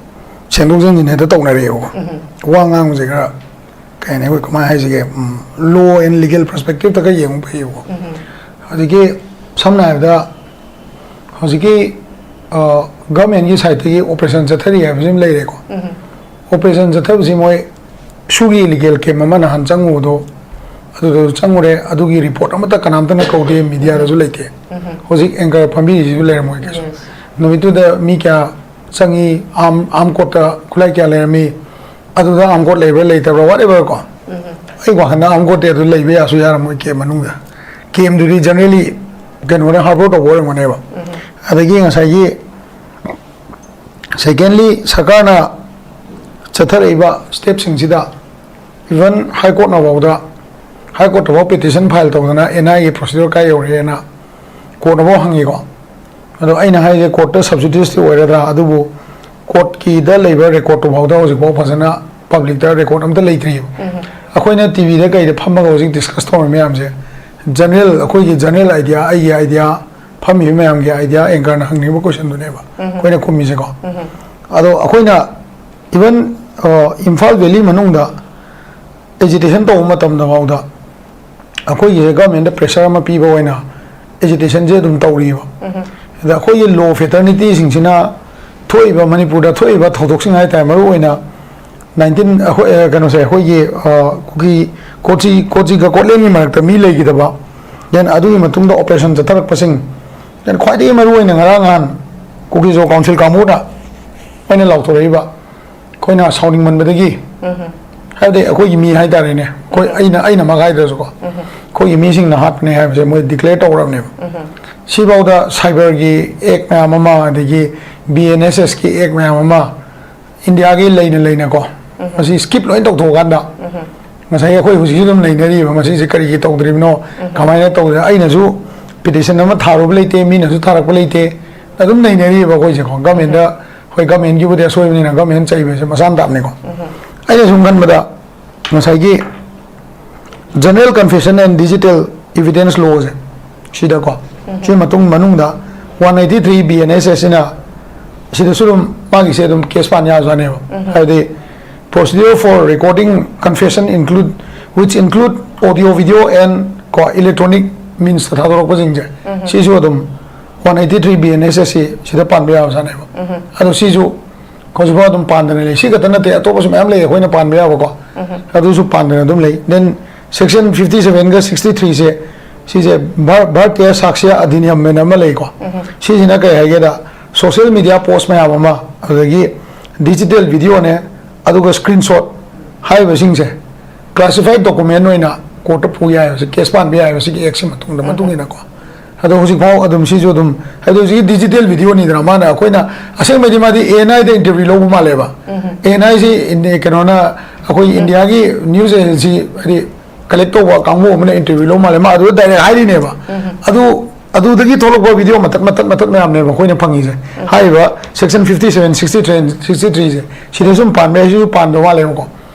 ꯁꯦꯝꯗꯣꯛ ꯁꯦꯝꯖꯤꯟ ꯍꯦꯛꯇ ꯇꯧꯅꯔꯛꯑꯦꯕꯀꯣ꯫ ꯋꯥ ꯉꯥꯡꯕꯁꯦ ꯈꯔ, ꯀꯩ ꯍꯥꯏꯅꯤ, ꯑꯩꯈꯣꯏ ꯀꯃꯥꯏꯅ ꯍꯥꯏꯁꯤꯒꯦ, ꯂꯣ ꯑꯦꯟ ꯂꯤꯒꯦꯜ ꯄꯔꯁꯄꯦꯛꯇꯤꯞꯇ ꯈꯔ ꯌꯦꯡꯕ ꯐꯩꯌꯦꯕꯀꯣ꯫ ꯍꯧꯖꯤꯛꯀꯤ, ꯁꯝꯅ ꯍꯥꯏꯔꯕꯗ, ꯍꯧꯖꯤꯛꯀꯤ ꯒꯚꯔꯟꯃꯦꯟꯠꯀꯤ ꯁꯥꯏꯠꯇꯒꯤ ꯑꯣꯄꯔꯦꯁꯟ ꯆꯠꯊꯔꯤ ꯍꯥꯏꯕꯁꯤ ꯑꯃ ꯂꯩꯔꯦꯀꯣ꯫ ꯑꯣꯄꯔꯦꯁꯟ ꯆꯠꯊꯕꯁꯤ ꯃꯣꯏ ꯁꯨꯒꯤ ꯏꯂꯤꯒꯦꯜ ꯀꯦꯝꯞ ꯑꯃ ꯅꯍꯥꯟ ꯆꯪꯉꯨꯕꯗꯣ, ꯑꯗꯨꯗ ꯆꯪꯉꯨꯔꯦ꯫ ꯑꯗꯨꯒꯤ ꯔꯤꯄꯣꯔꯠ ꯑꯃꯠꯇ ꯀꯅꯥꯝꯇꯅ ꯀꯧꯗꯦ, ꯃꯤꯗꯤꯌꯥꯗꯁꯨ ꯂꯩꯇꯦ꯫ ꯍꯧꯖꯤꯛ ꯑꯦꯡꯀꯔ ꯐꯝꯕꯤꯔꯤꯁꯤꯁꯨ ꯂꯩꯔꯝꯃꯣꯏ ꯀꯩꯁꯨ꯫ ꯅꯨꯃꯤꯠꯇꯨꯗ ꯃꯤ ꯀꯌꯥ ꯆꯪꯉꯤ, ꯑꯥꯝ ꯑꯥꯝ ꯀꯣꯔꯠꯇ ꯈꯨꯠꯂꯥꯏ ꯀꯌꯥ ꯂꯩꯔꯝꯃꯤ, ꯑꯗꯨꯗ ꯑꯥꯝ ꯀꯣꯔꯠ ꯂꯩꯕ꯭ꯔꯥ ꯂꯩꯇꯕ꯭ꯔꯥ, ꯋꯥꯠ ꯑꯦꯚꯔ ꯀꯣ꯫ ꯑꯩ ꯋꯥꯈꯜꯗ ꯑꯥꯝ ꯀꯣꯔꯠꯇꯤ ꯑꯗꯨ ꯂꯩꯕ ꯌꯥꯁꯨ ꯌꯥꯔꯝꯃꯣꯏ ꯀꯦꯝ ꯃꯅꯨꯡꯗ꯫ ꯀꯦꯝꯗꯨꯗꯤ ꯖꯦꯅꯔꯦꯂꯤ ꯀꯩꯅꯣꯅ ꯍꯥꯔꯕꯔ ꯇꯧꯕ ꯑꯣꯏꯔꯝꯒꯅꯦꯕ꯫ ꯑꯗꯒꯤ ꯉꯁꯥꯏꯒꯤ ꯁꯦꯀꯦꯟꯂꯤ, ꯁꯔꯀꯥꯔꯅ ꯆꯠꯊꯔꯛꯏꯕ ꯁ꯭ꯇꯦꯞꯁꯤꯡꯁꯤꯗ ꯏꯚꯟ ꯍꯥꯏ ꯀꯣꯔꯠꯅ ꯐꯥꯎꯗ, ꯍꯥꯏ ꯀꯣꯔꯠꯇ ꯐꯥꯎ ꯄꯤꯇꯤꯁꯟ ꯐꯥꯏꯜ ꯇꯧꯗꯅ ꯑꯦꯟ ꯑꯥꯏ ꯑꯦꯒꯤ ꯄ꯭ꯔꯣꯁꯤꯗ꯭ꯌꯨꯔ ꯀꯥꯏ ꯌꯧꯔꯦꯅ ꯀꯣꯔꯠꯅ ꯐꯥꯎ ꯍꯪꯉꯤꯀꯣ꯫ ꯑꯗꯣ ꯑꯩꯅ ꯍꯥꯏꯁꯦ ꯀꯣꯔꯠꯇ ꯁꯕꯖꯨꯗꯤꯁꯇꯤ ꯑꯣꯏꯔꯗ꯭ꯔꯥ, ꯑꯗꯨꯕꯨ ꯀꯣꯔꯠꯀꯤꯗ ꯂꯩꯕ ꯔꯦꯀꯣꯔꯠꯇꯨ ꯐꯥꯎꯗ ꯍꯧꯖꯤꯛꯐꯥꯎ ꯐꯖꯅ ꯄꯕ꯭ꯂꯤꯛꯇ ꯔꯦꯀꯣꯔꯠ ꯑꯝꯇ ꯂꯩꯇ꯭ꯔꯤꯕ꯫ ꯑꯩꯈꯣꯏꯅ ꯇꯤ ꯚꯤꯗ ꯀꯩꯗ ꯐꯝꯃꯒ ꯍꯧꯖꯤꯛ ꯗꯤꯁꯀꯁ ꯇꯧꯔꯤ ꯃꯌꯥꯝꯁꯦ, ꯖꯦꯅꯔꯦꯜ, ꯑꯩꯈꯣꯏꯒꯤ ꯖꯦꯅꯔꯦꯜ ꯑꯥꯏꯗꯤꯌꯥ, ꯑꯩꯒꯤ ꯑꯥꯏꯗꯤꯌꯥ, ꯐꯝꯃꯤꯕ ꯃꯌꯥꯝꯒꯤ ꯑꯥꯏꯗꯤꯌꯥ, ꯑꯦꯡꯀꯔꯅ ꯍꯪꯅꯤꯡꯕ ꯀꯣꯏꯁꯟꯗꯨꯅꯦꯕ ꯑꯩꯈꯣꯏꯅ ꯈꯨꯝꯃꯤꯁꯦꯀꯣ꯫ ꯑꯗꯣ ꯑꯩꯈꯣꯏꯅ ꯏꯚꯟ ꯏꯝꯐꯥꯜ ꯚꯦꯂꯤ ꯃꯅꯨꯡꯗ ꯑꯦꯖꯤꯇꯦꯁꯟ ꯇꯧꯕ ꯃꯇꯝꯗ ꯐꯥꯎꯗ ꯑꯩꯈꯣꯏꯒꯤꯁꯦ ꯒꯚꯔꯟꯃꯦꯟꯠꯇ ꯄ꯭ꯔꯦꯁꯔ ꯑꯃ ꯄꯤꯕ ꯑꯣꯏꯅ ꯑꯦꯖꯤꯇꯦꯁꯟꯁꯦ ꯑꯗꯨꯝ ꯇꯧꯔꯤꯕ꯫ ꯑꯗ ꯑꯩꯈꯣꯏꯒꯤ ꯂꯣ ꯐꯦꯇꯔꯅꯤꯇꯤꯁꯤꯡꯁꯤꯅ ꯊꯣꯛꯏꯕ, ꯃꯅꯤꯄꯨꯔꯗ ꯊꯣꯛꯏꯕ ꯊꯧꯗꯣꯛꯁꯤꯡ ꯍꯥꯏꯇꯥꯔꯦ, ꯃꯔꯨꯑꯣꯏꯅ ꯅꯥꯏꯟꯇꯤꯟ, ꯑꯩꯈꯣꯏ, ꯑ, ꯀꯩꯅꯣꯁꯦ, ꯑꯩꯈꯣꯏꯒꯤ, ꯑ, ꯀꯨꯀꯤ, ꯀꯣꯆꯤ, ꯀꯣꯆꯤꯒ ꯀꯣꯠꯂꯦꯟꯒꯤ ꯃꯔꯛꯇ ꯃꯤ ꯂꯩꯈꯤꯗꯕ, then ꯑꯗꯨꯒꯤ ꯃꯇꯨꯡꯗ ꯑꯣꯄꯔꯦꯁꯟ ꯆꯠꯊꯔꯛꯄꯁꯤꯡ, then ꯈ꯭ꯋꯥꯏꯗꯒꯤ ꯃꯔꯨꯑꯣꯏꯅ ꯉꯔꯥꯡ ꯅꯍꯥꯟ ꯀꯨꯀꯤꯖꯣ ꯀꯥꯎꯟꯁꯤꯜ ꯀꯥꯡꯕꯨꯅ ꯑꯣꯏꯅ ꯂꯥꯎꯊꯣꯔꯛꯏꯕ, ꯑꯩꯈꯣꯏꯅ ꯁꯥꯎꯅꯤꯡꯃꯟꯕꯗꯒꯤ, ꯍꯥꯏꯕꯗꯤ ꯑꯩꯈꯣꯏꯒꯤ ꯃꯤ ꯍꯥꯏꯇꯥꯔꯦꯅꯦ, ꯑꯩꯈꯣꯏ, ꯑꯩꯅ, ꯑꯩꯅ ꯃꯛ ꯍꯥꯏꯗ꯭ꯔꯁꯨꯀꯣ, ꯑꯩꯈꯣꯏꯒꯤ ꯃꯤꯁꯤꯡꯅ ꯍꯥꯠꯄꯅꯦ ꯍꯥꯏꯕꯁꯦ ꯃꯣꯏ ꯗꯤꯀ꯭ꯂꯦꯌꯔ ꯇꯧꯈ꯭ꯔꯕꯅꯦꯕ꯫ ꯁꯤꯐꯥꯎꯗ ꯁꯥꯏꯕꯔꯒꯤ ꯑꯦꯛ ꯃꯌꯥꯝ ꯑꯃ, ꯑꯗꯒꯤ ꯕꯤ ꯑꯦꯟ ꯑꯦꯁ ꯑꯦꯁꯀꯤ ꯑꯦꯛ ꯃꯌꯥꯝ ꯑꯃ, ꯏꯟꯗꯤꯌꯥꯒꯤ ꯂꯩꯅ ꯂꯩꯅꯀꯣ, ꯃꯁꯤ ꯁ꯭ꯀꯤꯞ ꯂꯣꯏ ꯇꯧꯊꯣꯛꯑꯀꯥꯟꯗ, ꯉꯁꯥꯏꯒꯤ ꯑꯩꯈꯣꯏ ꯍꯧꯖꯤꯛꯁꯨ ꯑꯗꯨꯝ ꯂꯩꯅꯔꯤꯕ, ꯃꯁꯤꯁꯦ ꯀꯔꯤꯒꯤ ꯇꯧꯗ꯭ꯔꯤꯕꯅꯣ, ꯀꯃꯥꯏꯅ ꯇꯧꯗ꯭ꯔꯤꯅꯣ? ꯑꯩꯅꯁꯨ ꯄꯤꯇꯤꯁꯟ ꯑꯃ ꯊꯥꯔꯨꯕ ꯂꯩꯇꯦ, ꯃꯤꯅꯁꯨ ꯊꯥꯔꯛꯄ ꯂꯩꯇꯦ, ꯑꯗꯨꯝ ꯅꯩꯅꯔꯤꯕ ꯑꯩꯈꯣꯏꯁꯦꯀꯣ꯫ ꯒꯃꯦꯟꯗ, ꯍꯣꯏ, ꯒꯃꯦꯟꯒꯤꯕꯨꯗꯤ ꯑꯁꯣꯏꯕꯅꯤꯅ ꯒꯃꯦꯟ ꯆꯩꯕꯁꯦ ꯃꯁꯥꯅ ꯇꯥꯕꯅꯤꯀꯣ꯫ ꯑꯩꯅ ꯁꯨꯝ ꯈꯟꯕꯗ ꯉꯁꯥꯏꯒꯤ General Confession and Digital Evidence Lawꯁꯦ, ꯁꯤꯗꯀꯣ, ꯁꯤ ꯃꯇꯨꯡ ꯃꯅꯨꯡꯗ one eighty three B N S S ꯁꯤꯅ, ꯁꯤꯗꯁꯨ ꯑꯗꯨꯝ ꯃꯥꯒꯤꯁꯦ ꯑꯗꯨꯝ ꯀꯦꯁ ꯄꯥꯟ ꯌꯥꯕꯖꯥꯠꯅꯦꯕ꯫ ꯍꯥꯏꯕꯗꯤ, procedure for recording confession include, which include audio, video and ꯀꯣ, electronic means ꯇ ꯊꯥꯗꯣꯔꯛꯄꯁꯤꯡꯁꯦ, ꯁꯤꯁꯨ ꯑꯗꯨꯝ one eighty three B N S S ꯁꯤ ꯁꯤꯗ ꯄꯥꯟꯕ ꯌꯥꯕꯖꯥꯠꯅꯦꯕ꯫ ꯑꯗꯣ ꯁꯤꯁꯨ ꯍꯧꯖꯤꯛꯐꯥꯎ ꯑꯗꯨꯝ ꯄꯥꯟꯗꯅ ꯂꯩ꯫ ꯁꯤ ꯈꯛꯇ ꯅꯠꯇꯦ, ꯑꯇꯣꯞꯄꯁꯨ ꯃꯌꯥꯝ ꯂꯩ ꯑꯩꯈꯣꯏꯅ ꯄꯥꯟꯕ ꯌꯥꯕꯀꯣ꯫ ꯑꯗꯨꯁꯨ ꯄꯥꯟꯗꯅ ꯑꯗꯨꯝ ꯂꯩ꯫ Then Section fifty seven ꯒ sixty three ꯁꯦ, ꯁꯤꯁꯦ ꯚꯥꯔ- ꯚꯥꯔꯇꯤꯌ ꯁꯥꯛꯁ꯭ꯌ ꯑꯙꯤꯅꯤꯌꯝ ꯍꯥꯏꯅ ꯑꯃ ꯂꯩꯀꯣ꯫ ꯁꯤꯁꯤꯅ ꯀꯩ ꯍꯥꯏꯒꯦꯗ, social media post ꯃꯌꯥꯝ ꯑꯃ, ꯑꯗꯨꯗꯒꯤ digital video ꯅꯦ, ꯑꯗꯨꯒ screenshot ꯍꯥꯏꯔꯤꯕꯁꯤꯡꯁꯦ classified document ꯑꯣꯏꯅ court ꯇ ꯄꯨ ꯌꯥꯏꯕꯁꯦ, case ꯄꯥꯟꯕ ꯌꯥꯏꯕ ꯁꯤꯒꯤ act ꯁꯤ ꯃꯇꯨꯡꯗ, ꯃꯇꯨꯡ ꯏꯟꯅꯀꯣ꯫ ꯑꯗꯣ ꯍꯧꯖꯤꯛꯐꯥꯎ ꯑꯗꯨꯝ ꯁꯤꯁꯨ ꯑꯗꯨꯝ, ꯍꯥꯏꯗꯤ ꯍꯧꯖꯤꯛꯀꯤ digital video ꯅꯤꯗꯅ, ꯃꯥꯅ ꯑꯩꯈꯣꯏꯅ ꯑꯁꯦꯡꯕꯩꯗꯤ ꯃꯥꯗꯤ A N I the interview ꯂꯧꯕ ꯃꯥꯜꯂꯦꯕ꯫ A N I ꯁꯤ ꯏꯟꯗꯤ- ꯀꯩꯅꯣꯅ, ꯑꯩꯈꯣꯏ ꯏꯟꯗꯤꯌꯥꯒꯤ news agency ꯍꯥꯏꯗꯤ collect ꯇꯧꯕ ꯀꯥꯡꯕꯨ ꯑꯃꯅ interview ꯂꯧꯕ ꯃꯥꯜꯂꯦ, ꯃꯥ ꯑꯗꯨꯗ direct ꯍꯥꯏꯔꯤꯅꯦꯕ꯫ ꯑꯗꯨ ꯑꯗꯨꯗꯒꯤ ꯊꯣꯛꯂꯛꯄ video ꯃꯇꯠ ꯃꯇꯠ ꯃꯇꯠ ꯃꯌꯥꯝꯅꯦꯕ ꯑꯩꯈꯣꯏꯅ ꯐꯪꯉꯤꯁꯦ꯫ ꯍꯥꯏꯔꯤꯕ section fifty seven, sixty three, sixty three ꯁꯦ, ꯁꯤꯗ ꯁꯨꯝ ꯄꯥꯟꯕ ꯌꯥꯏ, ꯁꯤꯁꯨ ꯄꯥꯟꯕ ꯃꯥꯜꯂꯦꯕꯀꯣ꯫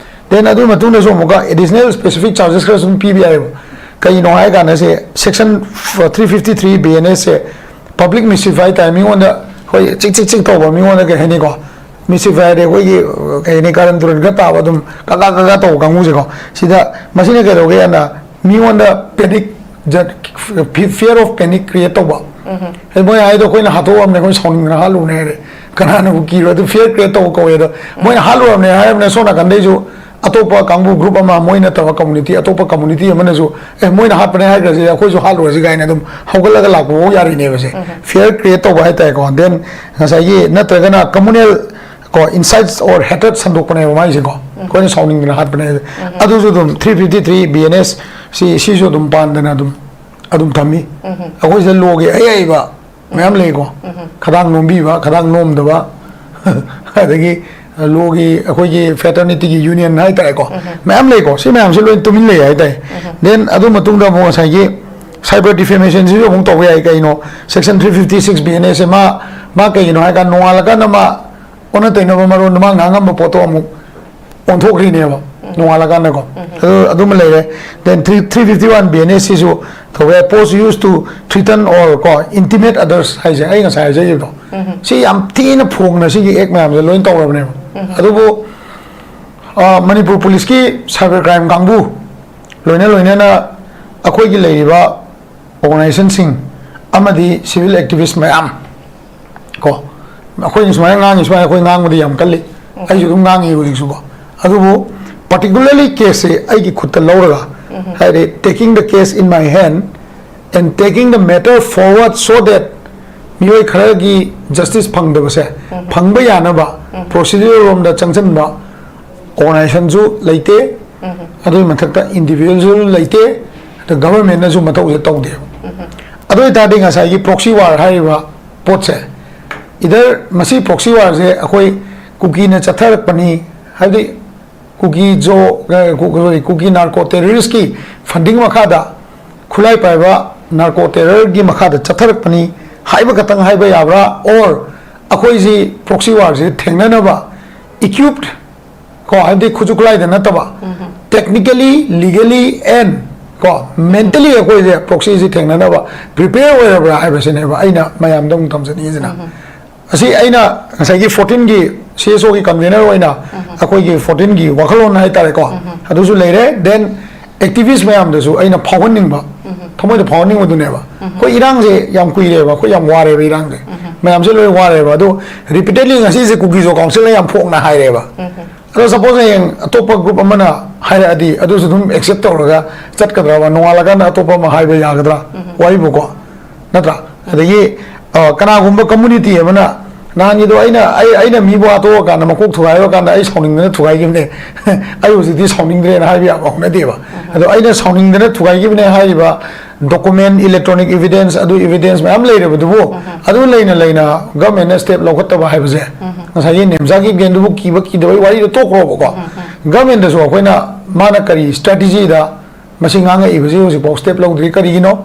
Then ꯑꯗꯨ ꯃꯇꯨꯡꯗꯁꯨ ꯑꯃꯨꯛꯀ additional specific charges ꯈꯔ ꯁꯨꯝ ꯄꯤꯕ ꯌꯥꯏꯑꯕ꯫ ꯀꯩꯅꯣ ꯍꯥꯏ ꯀꯥꯟꯗ ꯁꯦ, section three fifty three B N S ꯁꯦ public mischief ꯍꯥꯏ ꯇꯥꯔꯦ, ꯃꯤꯉꯣꯟꯗ ꯑꯩꯈꯣꯏ ꯆꯤꯛ ꯆꯤꯛ ꯆꯤꯛ ꯇꯧꯕ, ꯃꯤꯉꯣꯟꯗ ꯀꯩ ꯍꯥꯏꯅꯤꯀꯣ, mischief ꯍꯥꯏꯔꯗꯤ ꯑꯩꯈꯣꯏꯒꯤ, ꯀꯩ ꯍꯥꯏꯅꯤ, ꯀꯥꯔꯟ ꯇꯨꯔꯟ ꯈꯔ ꯇꯥꯕ, ꯑꯗꯨꯝ ꯀꯀꯥ ꯀꯀꯥ ꯇꯧꯕ ꯀꯥꯡꯕꯨꯁꯦꯀꯣ꯫ ꯁꯤꯗ ꯃꯁꯤꯅ ꯀꯩꯗꯧꯒꯦ ꯍꯥꯏꯅ, ꯃꯤꯉꯣꯟꯗ panic, fear of panic create ꯇꯧꯕ꯫ ꯍꯥꯏꯗꯤ ꯃꯣꯏ ꯍꯥꯏꯗꯣ, ꯑꯩꯈꯣꯏꯅ ꯍꯥꯠꯇꯣꯛꯑꯝꯅꯦ, ꯑꯩꯈꯣꯏ ꯁꯥꯎꯅꯤꯡꯗꯅ ꯍꯥꯠꯂꯨꯕꯅꯦ ꯍꯥꯏꯔꯦ, ꯀꯅꯥꯅꯕꯨ ꯀꯤꯔꯣꯏ? ꯑꯗꯨ fear create ꯇꯧꯕ ꯀꯧꯋꯦ꯫ ꯑꯗꯣ ꯃꯣꯏꯅ ꯍꯥꯠꯂꯨꯔꯕꯅꯦ ꯍꯥꯏꯔꯕꯅꯤꯅ, ꯁꯣꯝ ꯅꯥꯀꯟꯗꯩꯁꯨ ꯑꯇꯣꯞꯄ ꯀꯥꯡꯕꯨ, group ꯑꯃ, ꯃꯣꯏ ꯅꯠꯇꯕ community, ꯑꯇꯣꯞꯄ community ꯑꯃꯅꯁꯨ, "ꯑꯦ, ꯃꯣꯏꯅ ꯍꯥꯠꯄꯅꯦ ꯍꯥꯏꯈ꯭ꯔꯁꯦ, ꯑꯩꯈꯣꯏꯁꯨ ꯍꯥꯠꯂꯨꯔꯁꯤ" ꯀꯥꯏꯅ ꯑꯗꯨꯝ ꯍꯧꯒꯠꯂꯒ ꯂꯥꯛꯄ ꯐꯥꯎ ꯌꯥꯔꯤꯅꯦꯕꯁꯦ꯫ Fear create ꯇꯧꯕ ꯍꯥꯏꯇꯥꯔꯦꯀꯣ꯫ Then ꯉꯁꯥꯏꯒꯤ, ꯅꯠꯇ꯭ꯔꯒꯅ communal ꯀꯣ, incites or hatred ꯁꯟꯗꯣꯛꯄꯅꯦꯕ ꯃꯥꯏꯁꯦꯀꯣ, ꯑꯩꯈꯣꯏꯅ ꯁꯥꯎꯅꯤꯡꯗꯅ ꯍꯥꯠꯄꯅꯦ꯫ ꯑꯗꯨꯁꯨ ꯑꯗꯨꯝ three fifty three B N S ꯁꯤ, ꯁꯤꯁꯨ ꯑꯗꯨꯝ ꯄꯥꯟꯗꯅ ꯑꯗꯨꯝ, ꯑꯗꯨꯝ ꯊꯝꯃꯤ꯫ ꯑꯩꯈꯣꯏ ꯁꯤꯗ law ꯒꯤ ꯑꯌꯥꯏꯕ ꯃꯌꯥꯝ ꯂꯩꯀꯣ, ꯈꯗꯥꯡ ꯅꯣꯝꯕꯤꯕ, ꯈꯗꯥꯡ ꯅꯣꯝꯗꯕ, ꯑꯗꯒꯤ law ꯒꯤ, ꯑꯩꯈꯣꯏꯒꯤ fraternity ꯒꯤ union ꯍꯥꯏꯇꯥꯔꯦꯀꯣ, ꯃꯌꯥꯝ ꯂꯩꯀꯣ꯫ ꯁꯤ ꯃꯌꯥꯝꯁꯤ ꯂꯣꯏ ꯇꯨꯃꯤꯟ ꯂꯩ ꯍꯥꯏꯇꯥꯔꯦ꯫ Then ꯑꯗꯨ ꯃꯇꯨꯡꯗ ꯑꯃꯨꯛ ꯉꯁꯥꯏꯒꯤ cyber defamation ꯁꯤꯁꯨ ꯑꯃꯨꯛ ꯇꯧꯕ ꯌꯥꯏ꯫ ꯀꯩꯅꯣ, section three fifty six B N S ꯁꯦ ꯃꯥ, ꯃꯥ ꯀꯩꯒꯤꯅꯣ ꯍꯥꯏ ꯀꯥꯟꯗ, ꯅꯣꯡꯉꯥꯜꯂꯀꯥꯟꯗ ꯃꯥ ꯑꯣꯟꯅ ꯇꯩꯅꯕ ꯃꯔꯣꯟꯗ ꯃꯥ ꯉꯥꯡꯉꯝꯕ ꯄꯣꯠꯇꯣ ꯑꯃꯨꯛ ꯑꯣꯟꯊꯣꯛꯈ꯭ꯔꯤꯅꯦꯕ ꯅꯣꯡꯉꯥꯜꯂꯀꯥꯟꯗꯀꯣ꯫ ꯑꯗꯨ, ꯑꯗꯨꯃ ꯂꯩꯔꯦ꯫ Then three, three fifty one B N S ꯁꯤꯁꯨ ꯇꯧꯕ ꯌꯥꯏ, post used to threaten or ꯀꯣ, intimidate others ꯍꯥꯏꯁꯦ, ꯑꯩ ꯉꯁꯥꯏ ꯍꯥꯏꯖꯈꯤꯕꯗꯣ꯫ ꯁꯤ ꯌꯥꯝ ꯊꯤꯅ ꯐꯣꯡꯅ ꯁꯤꯒꯤ act ꯃꯌꯥꯝꯁꯦ ꯂꯣꯏ ꯇꯧꯔꯕꯅꯦꯕ꯫ ꯑꯗꯨꯕꯨ, ꯑ, ꯃꯅꯤꯄꯨꯔ ꯄꯨꯂꯤꯁꯀꯤ cyber crime ꯀꯥꯡꯕꯨ, ꯂꯣꯏꯅ ꯂꯣꯏꯅꯅ ꯑꯩꯈꯣꯏꯒꯤ ꯂꯩꯔꯤꯕ organization ꯁꯤꯡ ꯑꯃꯗꯤ civil activist ꯃꯌꯥꯝ ꯀꯣ, ꯑꯩꯈꯣꯏꯅ ꯁꯨꯃꯥꯏꯅ ꯉꯥꯡꯉꯤ, ꯁꯨꯃꯥꯏꯅ ꯑꯩꯈꯣꯏ ꯉꯥꯡꯕꯗꯤ ꯌꯥꯝ ꯀꯜꯂꯤ, ꯑꯩꯁꯨ ꯑꯗꯨꯝ ꯉꯥꯡꯉꯤ ꯍꯧꯖꯤꯛꯁꯨꯀꯣ꯫ ꯑꯗꯨꯕꯨ particularly case ꯁꯦ ꯑꯩꯒꯤ ꯈꯨꯠꯇ ꯂꯧꯔꯒ ꯍꯥꯏꯗꯤ, taking the case in my hand and taking the matter forward so that ꯃꯤꯑꯣꯏ ꯈꯔꯒꯤ justice ꯐꯪꯗꯕꯁꯦ ꯐꯪꯕ ꯌꯥꯅꯕ procedural ꯔꯣꯝꯗ ꯆꯪꯁꯤꯟꯕ organization ꯁꯨ ꯂꯩꯇꯦ꯫ ꯑꯗꯨꯒꯤ ꯃꯊꯛꯇ individual ꯁꯨ ꯂꯩꯇꯦ꯫ ꯑꯗ government ꯅꯁꯨ ꯃꯊꯧꯁꯦ ꯇꯧꯗꯦꯕ꯫ ꯑꯗꯨ ꯑꯣꯏꯇꯥꯔꯗꯤ ꯉꯁꯥꯏꯒꯤ proxy war ꯍꯥꯏꯔꯤꯕ ꯄꯣꯠꯁꯦ, either ꯃꯁꯤ proxy war ꯁꯦ ꯑꯩꯈꯣꯏ ꯀꯨꯀꯤꯅ ꯆꯠꯊꯔꯛꯄꯅꯤ, ꯍꯥꯏꯕꯗꯤ ꯀꯨꯀꯤ ꯖꯣ, ꯑ, ꯀꯨ-, sorry, ꯀꯨꯀꯤ narco terrorist ꯀꯤ funding ꯃꯈꯥꯗ, ꯈꯨꯠꯂꯥꯏ ꯄꯥꯏꯕ narco terror ꯒꯤ ꯃꯈꯥꯗ ꯆꯠꯊꯔꯛꯄꯅꯤ ꯍꯥꯏꯕ ꯈꯛꯇꯪ ꯍꯥꯏꯕ ꯌꯥꯕ꯭ꯔꯥ? Or ꯑꯩꯈꯣꯏꯁꯤ proxy war ꯁꯤ ꯊꯦꯡꯅꯅꯕ equipped, ꯀꯣ, ꯍꯥꯏꯕꯗꯤ ꯈꯨꯠꯁꯨ ꯈꯨꯠꯂꯥꯏꯗ ꯅꯠꯇꯕ, technically, legally and, ꯀꯣ, mentally ꯑꯩꯈꯣꯏꯁꯦ proxy ꯁꯤ ꯊꯦꯡꯅꯅꯕ prepare ꯑꯣꯏꯔꯕ꯭ꯔꯥ ꯍꯥꯏꯕꯁꯤꯅꯦꯕ ꯑꯩꯅ ꯃꯌꯥꯝꯗ ꯑꯃꯨꯛ ꯊꯝꯖꯅꯤꯡꯉꯤꯁꯤꯅ꯫ ꯑꯁꯤ ꯑꯩꯅ ꯉꯁꯥꯏꯒꯤ fourteen ꯒꯤ C S O ꯒꯤ convener ꯑꯣꯏꯅ ꯑꯩꯈꯣꯏꯒꯤ fourteen ꯒꯤ ꯋꯥꯈꯜꯂꯣꯟ ꯍꯥꯏꯇꯥꯔꯦꯀꯣ, ꯑꯗꯨꯁꯨ ꯂꯩꯔꯦ꯫ Then activist ꯃꯌꯥꯝꯗꯁꯨ ꯑꯩꯅ ꯐꯥꯎꯍꯟꯅꯤꯡꯕ, ꯊꯃꯣꯏꯗ ꯐꯥꯎꯍꯟꯅꯤꯡꯕꯗꯨꯅꯦꯕ꯫ ꯑꯩꯈꯣꯏ ꯏꯔꯥꯡꯁꯦ ꯌꯥꯝ ꯀꯨꯏꯔꯦꯕ, ꯑꯩꯈꯣꯏ ꯌꯥꯝ ꯋꯥꯔꯦꯕ ꯏꯔꯥꯡꯁꯦ, ꯃꯌꯥꯝꯁꯦ ꯂꯣꯏ ꯋꯥꯔꯦꯕ꯫ ꯑꯗꯣ repeatedly ꯉꯁꯤꯁꯦ ꯀꯨꯀꯤ ꯖꯣ council ꯅ ꯌꯥꯝ ꯐꯣꯡꯅ ꯍꯥꯏꯔꯦꯕ꯫ ꯑꯗꯣ suppose ꯍꯌꯦꯡ ꯑꯇꯣꯞꯄ group ꯑꯃꯅ ꯍꯥꯏꯔꯛꯑꯗꯤ ꯑꯗꯨꯁꯨ ꯑꯗꯨꯝ accept ꯇꯧꯔꯒ ꯆꯠꯀꯗ꯭ꯔꯕ? ꯅꯣꯡꯉꯥꯜꯂꯀꯥꯟꯗ ꯑꯇꯣꯞꯄ ꯑꯃ ꯍꯥꯏꯕ ꯌꯥꯒꯗ꯭ꯔꯥ? ꯋꯥꯔꯤꯕꯨꯀꯣ, ꯅꯠꯇ꯭ꯔꯥ? ꯑꯗꯒꯤ, ꯑ, ꯀꯅꯥꯒꯨꯝꯕ community ꯑꯃꯅ, "ꯅꯍꯥꯟꯒꯤꯗꯣ ꯑꯩꯅ, ꯑꯩ, ꯑꯩꯅ ꯃꯤꯕꯨ ꯍꯥꯠꯇꯣꯛꯑꯀꯥꯟꯗ, ꯃꯀꯣꯛ ꯊꯨꯒꯥꯏꯕ ꯀꯥꯟꯗ ꯑꯩ ꯁꯥꯎꯅꯤꯡꯗꯅ ꯊꯨꯒꯥꯏꯈꯤꯕꯅꯦ, ꯑꯩ ꯍꯧꯖꯤꯛꯇꯤ ꯁꯥꯎꯅꯤꯡꯗ꯭ꯔꯦꯅ" ꯍꯥꯏꯕ ꯌꯥꯕ ꯍꯧꯅꯗꯦꯕ꯫ ꯑꯗꯣ ꯑꯩꯅ ꯁꯥꯎꯅꯤꯡꯗꯅ ꯊꯨꯒꯥꯏꯈꯤꯕꯅꯦ ꯍꯥꯏꯔꯤꯕ document, electronic evidence, ꯑꯗꯨ evidence ꯃꯌꯥꯝ ꯂꯩꯔꯕꯗꯨꯕꯨ, ꯑꯗꯨ ꯂꯩꯅ ꯂꯩꯅ government ꯅ step ꯂꯧꯈꯠꯇꯕ ꯍꯥꯏꯕꯁꯦ, ꯉꯁꯥꯏꯒꯤ ꯅꯦꯝꯖꯥꯒꯤ ꯒꯦꯟꯗꯨꯕꯨ ꯀꯤꯕ ꯀꯤꯗꯕꯒꯤ ꯋꯥꯔꯤꯗꯣ ꯇꯣꯛꯈ꯭ꯔꯣꯕꯀꯣ꯫ Government ꯗꯁꯨ ꯑꯩꯈꯣꯏꯅ ꯃꯥꯅ ꯀꯔꯤ strategy ꯗ ꯃꯁꯤ ꯉꯥꯡꯉꯛꯏꯕꯁꯤ ꯍꯧꯖꯤꯛꯐꯥꯎ step ꯂꯧꯗ꯭ꯔꯤ ꯀꯔꯤꯒꯤꯅꯣ?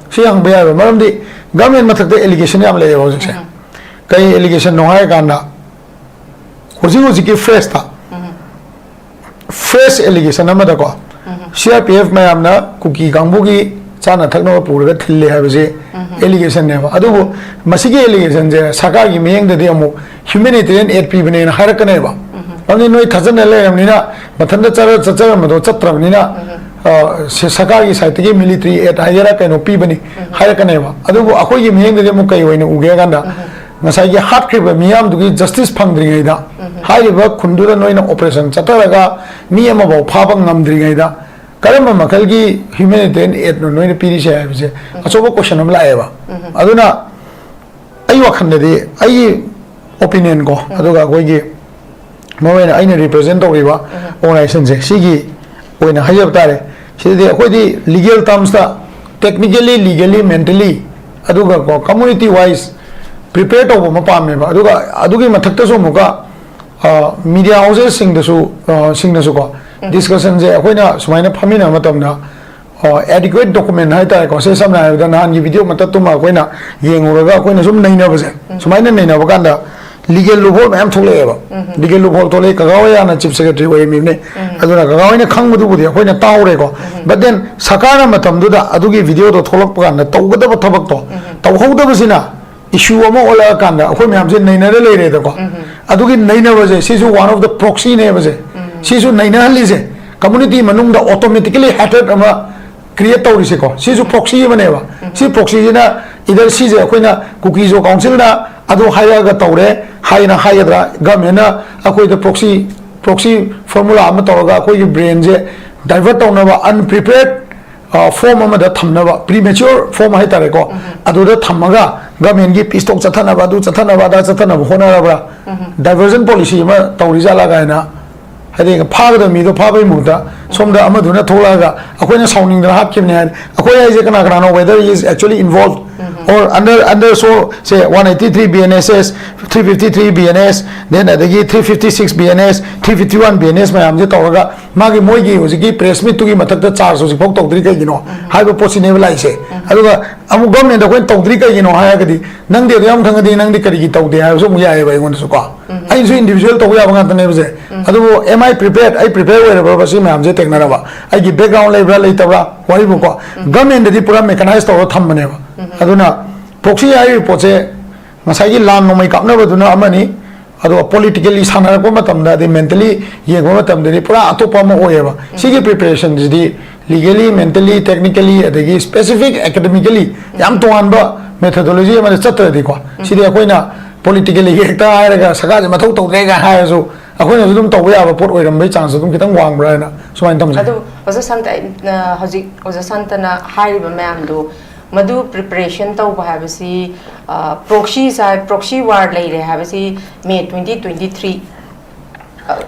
ꯁꯤ ꯍꯪꯕ ꯌꯥꯏꯕ꯫ ꯃꯔꯝꯗꯤ government ꯃꯊꯛꯇ allegation ꯌꯥꯝ ꯂꯩꯌꯦꯕ ꯍꯧꯖꯤꯛꯁꯦ꯫ ꯀꯔꯤ allegation ꯅꯣ ꯍꯥꯏꯔꯀꯥꯟꯗ, ꯍꯧꯖꯤꯛ ꯍꯧꯖꯤꯛꯀꯤ fresh ꯇ, fresh allegation ꯑꯃꯗꯀꯣ, C R P F ꯃꯌꯥꯝꯅ ꯀꯨꯀꯤ ꯀꯥꯡꯕꯨꯒꯤ ꯆꯥꯅ ꯊꯛꯅꯕ ꯄꯨꯔꯒ ꯊꯤꯜꯂꯦ ꯍꯥꯏꯕꯁꯦ allegation ꯅꯦꯕ꯫ ꯑꯗꯨꯕꯨ ꯃꯁꯤꯒꯤ allegation ꯁꯦ ꯁꯔꯀꯥꯔꯒꯤ ꯃꯤꯠꯌꯦꯡꯗꯗꯤ ꯑꯃꯨꯛ humanitarian aid ꯄꯤꯕꯅꯦꯅ ꯍꯥꯏꯔꯛꯀꯅꯦꯕ꯫ ꯑꯗꯨꯗꯤ ꯅꯣꯏ ꯊꯥꯖꯅ ꯂꯩꯔꯕꯅꯤꯅ, ꯃꯊꯟꯇ ꯆꯠꯆꯔꯝꯕꯗꯣ ꯆꯠꯇ꯭ꯔꯕꯅꯤꯅ, ꯑ, ꯁ-, ꯁꯔꯀꯥꯔꯒꯤ side ꯇꯒꯤ military aid ꯍꯥꯏꯒꯦꯔꯥ ꯀꯩꯅꯣ ꯄꯤꯕꯅꯤ ꯍꯥꯏꯔꯛꯀꯅꯦꯕ꯫ ꯑꯗꯨꯕꯨ ꯑꯩꯈꯣꯏꯒꯤ ꯃꯤꯠꯌꯦꯡꯗꯗꯤ ꯑꯃꯨꯛ ꯀꯩ ꯑꯣꯏꯅ ꯎꯒꯦ ꯍꯥꯏ ꯀꯥꯟꯗ, ꯉꯁꯥꯏꯒꯤ ꯍꯥꯠꯈ꯭ꯔꯤꯕ ꯃꯤꯌꯥꯝꯗꯨꯒꯤ justice ꯐꯪꯗ꯭ꯔꯤꯉꯩꯗ, ꯍꯥꯏꯔꯤꯕ ꯈꯨꯟꯗꯨꯗ ꯅꯣꯏꯅ operation ꯆꯠꯊꯔꯒ ꯃꯤ ꯑꯃꯐꯥꯎ ꯐꯥꯕ ꯉꯝꯗ꯭ꯔꯤꯉꯩꯗ, ꯀꯔꯝꯕ ꯃꯈꯜꯒꯤ humanitarian aidꯅꯣ ꯅꯣꯏꯅ ꯄꯤꯔꯤꯁꯦ ꯍꯥꯏꯕꯁꯦ ꯑꯆꯧꯕ question ꯑꯃ ꯂꯥꯛꯑꯦꯕ꯫ ꯑꯗꯨꯅ ꯑꯩ ꯋꯥꯈꯜꯗꯗꯤ, ꯑꯩꯒꯤ opinion ꯀꯣ, ꯑꯗꯨꯒ ꯑꯩꯈꯣꯏꯒꯤ ꯃꯔꯨꯑꯣꯏꯅ ꯑꯩꯅ represent ꯇꯧꯔꯤꯕ organizationꯁꯦ, ꯁꯤꯒꯤ ꯑꯣꯏꯅ ꯍꯥꯏꯖꯕ ꯇꯥꯔꯦ꯫ ꯁꯤꯗꯗꯤ ꯑꯩꯈꯣꯏꯗꯤ legal termsꯇ technically, legally, mentally, ꯑꯗꯨꯒ ꯀꯣ, community wise prepare ꯇꯧꯕ ꯑꯃ ꯄꯥꯝꯃꯦꯕ꯫ ꯑꯗꯨꯒ ꯑꯗꯨꯒꯤ ꯃꯊꯛꯇꯁꯨ ꯑꯃꯨꯛꯀ, ꯑ, media housesꯁꯤꯡꯗꯁꯨ, ꯑ, ꯁꯤꯡꯅꯁꯨꯀꯣ, discussionꯁꯦ ꯑꯩꯈꯣꯏꯅ ꯁꯨꯃꯥꯏꯅ ꯐꯝꯃꯤꯟꯅꯕ ꯃꯇꯝꯗ, ꯑ, adequate document ꯍꯥꯏꯇꯥꯔꯦꯀꯣ, ꯁꯦ ꯁꯝꯅ ꯍꯥꯏꯔꯕꯗ ꯅꯍꯥꯟꯒꯤ video ꯃꯇꯠꯇꯨꯃ ꯑꯩꯈꯣꯏꯅ ꯌꯦꯡꯉꯨꯔꯒ ꯑꯩꯈꯣꯏꯅ ꯁꯨꯝ ꯅꯩꯅꯕꯁꯦ, ꯁꯨꯃꯥꯏꯅ ꯅꯩꯅꯕ ꯀꯥꯟꯗ legal loophole ꯃꯌꯥꯝ ꯊꯣꯛꯂꯛꯑꯦꯕ꯫ Legal loophole ꯊꯣꯛꯂꯛꯑꯦ, ꯀꯀꯥ ꯍꯣꯏ ꯍꯥꯟꯅ chief secretary ꯑꯣꯏꯔꯝꯃꯤꯕꯅꯦ꯫ ꯑꯗꯨꯅ ꯀꯀꯥ ꯍꯣꯏꯅ ꯈꯪꯕꯗꯨꯕꯨꯗꯤ ꯑꯩꯈꯣꯏꯅ ꯇꯥꯍꯧꯔꯦꯀꯣ꯫ But then ꯁꯔꯀꯥꯔꯅ ꯃꯇꯝꯗꯨꯗ ꯑꯗꯨꯒꯤ videoꯗꯣ ꯊꯣꯛꯂꯛꯄ ꯀꯥꯟꯗ ꯇꯧꯒꯗꯕ ꯊꯕꯛꯇꯣ ꯇꯧꯍꯧꯗꯕꯁꯤꯅ issue ꯑꯃ ꯑꯣꯜꯂꯛꯑꯀꯥꯟꯗ ꯑꯩꯈꯣꯏ ꯃꯌꯥꯝꯁꯦ ꯅꯩꯅꯔ ꯂꯩꯔꯦꯗꯀꯣ꯫ ꯑꯗꯨꯒꯤ ꯅꯩꯅꯕꯁꯦ, ꯁꯤꯁꯨ one of the proxyꯅꯦꯕꯁꯦ꯫ ꯁꯤꯁꯨ ꯅꯩꯅꯍꯜꯂꯤꯁꯦ, community ꯃꯅꯨꯡꯗ automatically hatred ꯑꯃ create ꯇꯧꯔꯤꯁꯦꯀꯣ, ꯁꯤꯁꯨ proxy ꯑꯃꯅꯦꯕ꯫ ꯁꯤ proxyꯁꯤꯅ either ꯁꯤꯁꯦ ꯑꯩꯈꯣꯏꯅ Kuki-Zo councilꯅ ꯑꯗꯨ ꯍꯥꯏꯔꯛꯑꯒ ꯇꯧꯔꯦ ꯍꯥꯏꯅ ꯍꯥꯏꯒꯗ꯭ꯔꯥ, governmentꯅ ꯑꯩꯈꯣꯏꯗ proxy, proxy formula ꯑꯃ ꯇꯧꯔꯒ ꯑꯩꯈꯣꯏꯒꯤ brainꯁꯦ divert ꯇꯧꯅꯕ, unprepared form ꯑꯃꯗ ꯊꯝꯅꯕ, premature form ꯍꯥꯏꯇꯥꯔꯦꯀꯣ, ꯑꯗꯨꯗ ꯊꯝꯃꯒ governmentꯀꯤ peace talk ꯆꯠꯊꯅꯕ, ꯑꯗꯨ ꯆꯠꯊꯅꯕ, ꯑꯗꯥ ꯆꯠꯊꯅꯕ ꯍꯣꯠꯅꯔꯕ꯭ꯔꯥ? Diversion policy ꯑꯃ ꯇꯧꯔꯤꯖꯥꯠꯂꯥ ꯀꯥꯏꯅ, ꯍꯥꯏꯗꯤ ꯐꯥꯒꯗꯕ ꯃꯤꯗꯣ ꯐꯥꯕꯒꯤ ꯃꯍꯨꯠꯇ ꯁꯣꯝꯗ ꯑꯃꯗꯨꯅ ꯊꯣꯛꯂꯛꯑꯒ ꯑꯩꯈꯣꯏꯅ ꯁꯥꯎꯅꯤꯡꯗꯅ ꯍꯥꯠꯈꯤꯕꯅꯦ ꯍꯥꯏ꯫ ꯑꯩꯈꯣꯏ ꯍꯥꯏꯁꯦ ꯀꯅꯥ ꯀꯅꯥꯅꯣ, whether he is actually involved or under, under, so say one eighty three B N S S, three fifty three B N S, then ꯑꯗꯒꯤ three fifty six B N S, three fifty one B N S ꯃꯌꯥꯝꯁꯦ ꯇꯧꯔꯒ ꯃꯥꯒꯤ, ꯃꯣꯏꯒꯤ ꯍꯧꯖꯤꯛꯀꯤ press meetꯇꯨꯒꯤ ꯃꯊꯛꯇ charge ꯍꯧꯖꯤꯛꯐꯥꯎ ꯇꯧꯗ꯭ꯔꯤ ꯀꯩꯒꯤꯅꯣ ꯍꯥꯏꯕ ꯄꯣꯠꯁꯤꯅꯦꯕ ꯂꯥꯛꯏꯁꯦ꯫ ꯑꯗꯨꯒ ꯑꯃꯨꯛ governmentꯗ ꯑꯩꯈꯣꯏꯅ ꯇꯧꯗ꯭ꯔꯤ ꯀꯩꯒꯤꯅꯣ ꯍꯥꯏꯔꯒꯗꯤ, "ꯅꯪꯗꯤ ꯑꯗꯨ ꯌꯥꯝ ꯈꯪꯉꯗꯤ ꯅꯪꯗꯤ ꯀꯔꯤꯒꯤ ꯇꯧꯗꯦ?" ꯍꯥꯏꯕꯁꯨ ꯑꯃꯨꯛ ꯌꯥꯏꯑꯕ ꯑꯩꯉꯣꯟꯗꯁꯨ ꯀꯣ꯫ ꯑꯩꯁꯨ individual ꯇꯧꯕ ꯌꯥꯕ ꯉꯥꯛꯇꯅꯦꯕꯁꯦ꯫ ꯑꯗꯨꯕꯨ am I prepared? ꯑꯩ prepare ꯑꯣꯏꯔꯕ꯭ꯔꯕ ꯁꯤ ꯃꯌꯥꯝꯁꯦ ꯊꯦꯡꯅꯅꯕ? ꯑꯩꯒꯤ background ꯂꯩꯕ꯭ꯔꯥ ꯂꯩꯇꯕ꯭ꯔꯥ? ꯋꯥꯔꯤꯕꯨꯀꯣ, governmentꯗꯗꯤ ꯄꯨꯔꯥ mechanize ꯇꯧꯔꯒ ꯊꯝꯕꯅꯦꯕ꯫ ꯑꯗꯨꯅ proxy ꯍꯥꯏꯔꯤꯕ ꯄꯣꯠꯁꯦ ꯉꯁꯥꯏꯒꯤ ꯂꯥꯟ ꯅꯣꯡꯃꯩ ꯀꯥꯞꯅꯕꯗꯨꯅ ꯑꯃꯅꯤ, ꯑꯗꯨꯒ politically ꯁꯥꯟꯅꯔꯛꯄ ꯃꯇꯝꯗ, ꯑꯗꯩ mentally ꯌꯦꯡꯕ ꯃꯇꯝꯗꯗꯤ ꯄꯨꯔꯥ ꯑꯇꯣꯞꯄ ꯑꯃ ꯑꯣꯏꯌꯦꯕ꯫ ꯁꯤꯒꯤ preparationꯁꯤꯗꯤ legally, mentally, technically, ꯑꯗꯒꯤ specific academically ꯌꯥꯝ ꯇꯣꯉꯥꯟꯕ methodology ꯑꯃꯗ ꯆꯠꯇ꯭ꯔꯗꯤꯀꯣ, ꯁꯤꯗꯤ ꯑꯩꯈꯣꯏꯅ politically ꯍꯦꯛꯇ ꯍꯥꯏꯔꯒ ꯁꯔꯀꯥꯔꯁꯦ ꯃꯊꯧ ꯇꯧꯗ꯭ꯔꯦ ꯀꯥꯏꯅ ꯍꯥꯏꯔꯁꯨ, ꯑꯩꯈꯣꯏꯅꯁꯨ ꯑꯗꯨꯝ ꯇꯧꯕ ꯌꯥꯕ ꯄꯣꯠ ꯑꯣꯏꯔꯝꯕꯩ ꯆꯥꯟꯁꯁꯨ ꯑꯗꯨꯝ ꯈꯤꯇꯪ ꯋꯥꯡꯕ꯭ꯔꯥ ꯍꯥꯏꯅ ꯁꯨꯃꯥꯏꯅ ꯊꯝꯖꯒꯦ꯫ ꯑꯗꯨ ꯑꯣꯖꯥ ꯁꯥꯟꯇ, ꯑ, ꯍꯧꯖꯤꯛ ꯑꯣꯖꯥ ꯁꯥꯟꯇꯅ ꯍꯥꯏꯔꯤꯕ ꯃꯌꯥꯝꯗꯨ, ꯃꯗꯨ ꯄ꯭ꯔꯤꯄꯦꯔꯦꯁꯟ ꯇꯧꯕ ꯍꯥꯏꯕꯁꯤ, ꯄ꯭ꯔꯣꯛꯁꯤ ꯄ꯭ꯔꯣꯛꯁꯤ ꯋꯥꯔ ꯂꯩꯔꯦ ꯍꯥꯏꯕꯁꯤ ꯃꯦ ꯇ꯭ꯋꯦꯟꯇꯤ ꯇ꯭ꯋꯦꯟꯇꯤ ꯊ꯭ꯔꯤ,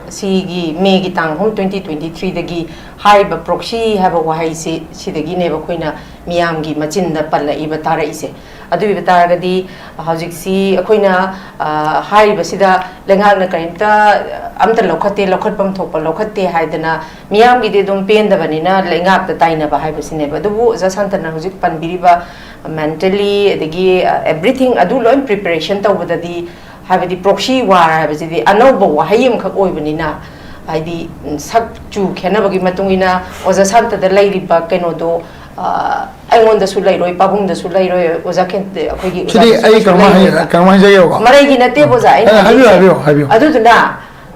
ꯁꯤꯒꯤ ꯃꯦꯒꯤ ꯇꯥꯡ ꯑꯍꯨꯝ, ꯇ꯭ꯋꯦꯟꯇꯤ ꯇ꯭ꯋꯦꯟꯇꯤ ꯊ꯭ꯔꯤꯗꯒꯤ ꯍꯥꯏꯔꯤꯕ ꯄ꯭ꯔꯣꯛꯁꯤ ꯍꯥꯏꯕ ꯋꯥꯍꯩꯁꯤ ꯁꯤꯗꯒꯤꯅꯦꯕ ꯑꯩꯈꯣꯏꯅ ꯃꯤꯌꯥꯝꯒꯤ ꯃꯆꯤꯟꯗ ꯄꯜꯂꯛꯏꯕ, ꯇꯥꯔꯛꯏꯁꯦ꯫ ꯑꯗꯨ ꯑꯣꯏꯕ ꯇꯥꯔꯒꯗꯤ ꯍꯧꯖꯤꯛꯁꯤ ꯑꯩꯈꯣꯏꯅ, ꯑ, ꯍꯥꯏꯔꯤꯕꯁꯤꯗ ꯂꯩꯉꯥꯛꯅ ꯀꯔꯤꯝꯇ ꯑꯝꯇ ꯂꯧꯈꯠꯇꯦ, ꯂꯧꯈꯠꯐꯝ ꯊꯣꯛꯄ ꯂꯧꯈꯠꯇꯦ ꯍꯥꯏꯗꯅ ꯃꯤꯌꯥꯝꯒꯤꯗꯤ ꯑꯗꯨꯝ ꯄꯦꯟꯗꯕꯅꯤꯅ ꯂꯩꯉꯥꯛꯇ ꯇꯥꯏꯅꯕ ꯍꯥꯏꯕꯁꯤꯅꯦꯕ꯫ ꯑꯗꯨꯕꯨ ꯑꯣꯖꯥ ꯁꯥꯟꯇꯅ ꯍꯧꯖꯤꯛ ꯄꯟꯕꯤꯔꯤꯕ ꯃꯦꯟꯇꯦꯜꯂꯤ, ꯑꯗꯒꯤ, ꯑ, ꯑꯦꯚ꯭ꯔꯤꯊꯤꯡ ꯑꯗꯨ ꯂꯣꯏ ꯄ꯭ꯔꯤꯄꯦꯔꯦꯁꯟ ꯇꯧꯕꯗꯗꯤ, ꯍꯥꯏꯕꯗꯤ ꯄ꯭ꯔꯣꯛꯁꯤ ꯋꯥꯔ ꯍꯥꯏꯕꯁꯤꯗꯤ ꯑꯅꯧꯕ ꯋꯥꯍꯩ ꯑꯃꯈꯛ ꯑꯣꯏꯕꯅꯤꯅ, ꯍꯥꯏꯗꯤ, ꯎꯝ, ꯁꯛ ꯆꯨ ꯈꯦꯠꯅꯕꯒꯤ ꯃꯇꯨꯡ ꯏꯟꯅ ꯑꯣꯖꯥ ꯁꯥꯟꯇꯗ ꯂꯩꯔꯤꯕ ꯀꯩꯅꯣꯗꯣ, ꯑ, ꯑꯩꯉꯣꯟꯗꯁꯨ ꯂꯩꯔꯣꯏ, ꯄꯥꯕꯨꯡꯗꯁꯨ ꯂꯩꯔꯣꯏ, ꯑꯣꯖꯥ ꯀꯦꯟ-, ꯑꯩꯈꯣꯏꯒꯤ ꯁꯤꯗꯤ ꯑꯣꯖꯥ ꯑꯩ ꯀꯦꯟꯁꯨ ꯀꯩꯅꯣꯝ ꯍꯥꯏ-, ꯂꯩꯔꯣꯏꯕ꯫ ꯀꯩꯅꯣꯝ ꯍꯥꯏꯖꯒꯦꯕꯀꯣ꯫ ꯃꯔꯩꯒꯤ ꯅꯠꯇꯦꯕ ꯑꯣꯖꯥ ꯑꯩꯅ ꯑꯦ, ꯍꯥꯏꯕꯤꯌꯨ, ꯍꯥꯏꯖꯩꯁꯦ꯫ ꯍꯥꯏꯕꯤꯌꯨ, ꯍꯥꯏꯕꯤꯌꯨ꯫ ꯑꯗꯨꯗꯨꯅ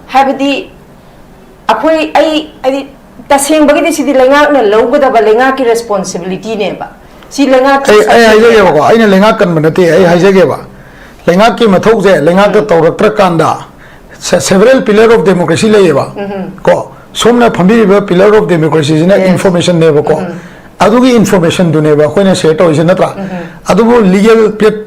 ꯍꯥꯏꯕꯗꯤ ꯑꯩꯈꯣꯏ, ꯑꯩ ꯍꯥꯏꯗꯤ ꯇꯁꯦꯡꯕꯒꯤꯗꯤ ꯁꯤꯗꯤ ꯂꯩꯉꯥꯛꯅ ꯂꯧꯒꯗꯕ ꯂꯩꯉꯥꯛꯀꯤ ꯔꯦꯁꯄꯣꯟꯁꯤꯕꯤꯂꯤꯇꯤꯅꯦꯕ꯫ ꯁꯤ ꯂꯩꯉꯥꯛꯀꯤ ꯑꯩ ꯑꯩ ꯁꯛꯇꯤꯅꯦꯕ꯫ ꯍꯥꯏꯖꯒꯦꯕꯀꯣ, ꯑꯩꯅ ꯂꯩꯉꯥꯛ ꯀꯟꯕ ꯅꯠꯇꯦ, ꯑꯩ ꯍꯥꯏꯖꯒꯦꯕ, ꯂꯩꯉꯥꯛꯀꯤ ꯃꯊꯧꯁꯦ ꯂꯩꯉꯥꯛꯇ ꯇꯧꯔꯛꯇ꯭ꯔꯀꯥꯟꯗ, several pillar of democracy ꯂꯩꯌꯦꯕ꯫ ꯀꯣ, ꯁꯣꯝꯅ ꯐꯝꯕꯤꯔꯤꯕ pillar of democracyꯁꯤꯅ Yes. informationꯅꯦꯕꯀꯣ꯫ ꯑꯗꯨꯒꯤ informationꯗꯨꯅꯦꯕ ꯑꯩꯈꯣꯏꯅ share ꯇꯧꯔꯤꯁꯦ, ꯅꯠꯇ꯭ꯔꯥ? ꯑꯗꯨꯕꯨ legal plat-,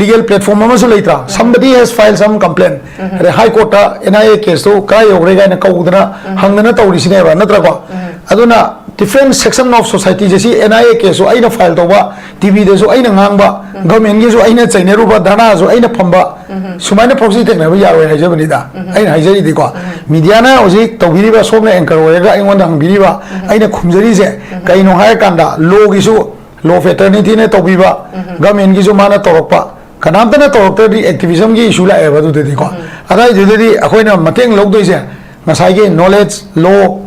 legal platform ꯑꯃꯁꯨ ꯂꯩꯇ꯭ꯔꯥ? Somebody has filed some complaint. ꯑꯗꯩ high courtꯇ NIA caseꯇꯨ ꯀꯗꯥꯏ ꯌꯧꯈ꯭ꯔꯦ ꯀꯥꯏꯅ ꯀꯧꯗꯅ ꯍꯪꯗꯅ ꯇꯧꯔꯤꯁꯤꯅꯦꯕ, ꯅꯠꯇ꯭ꯔꯥꯀꯣ? ꯑꯗꯨꯅ different section of societyꯁꯦ, ꯁꯤ NIA caseꯁꯨ ꯑꯩꯅ file ꯇꯧꯕ, TVꯗꯁꯨ ꯑꯩꯅ ꯉꯥꯡꯕ, governmentꯒꯤꯁꯨ ꯑꯩꯅ ꯆꯩꯅꯔꯨꯕ, ꯙꯔꯅꯥꯁꯨ ꯑꯩꯅ ꯐꯝꯕ, ꯁꯨꯃꯥꯏꯅ proxy ꯊꯦꯡꯅꯕ ꯌꯥꯔꯣꯏ ꯍꯥꯏꯖꯕꯅꯤꯗ꯫ ꯑꯩꯅ ꯍꯥꯏꯖꯔꯤꯗꯤꯀꯣ, mediaꯅ ꯍꯧꯖꯤꯛ ꯇꯧꯕꯤꯔꯤꯕ, ꯁꯣꯝꯅ anchor ꯑꯣꯏꯔꯒ ꯑꯩꯉꯣꯟꯗ ꯍꯪꯕꯤꯔꯤꯕ, ꯑꯩꯅ ꯈꯨꯝꯖꯔꯤꯁꯦ ꯀꯩꯅꯣ ꯍꯥꯏꯔꯀꯥꯟꯗ, lawꯒꯤꯁꯨ law fraternityꯅ ꯇꯧꯕꯤꯕ, governmentꯒꯤꯁꯨ ꯃꯥꯅ ꯇꯧꯔꯛꯄ, ꯀꯅꯥꯝꯇꯅ ꯇꯧꯔꯛꯇ꯭ꯔꯗꯤ activismꯒꯤ issue ꯂꯥꯛꯑꯦꯕ꯫ ꯑꯗꯨꯗꯗꯤꯀꯣ, ꯑꯗꯥꯏꯗꯨꯗꯗꯤ ꯑꯩꯈꯣꯏꯅ ꯃꯇꯦꯡ ꯂꯧꯗꯣꯏꯁꯦ ꯉꯁꯥꯏꯒꯤ knowledge, law,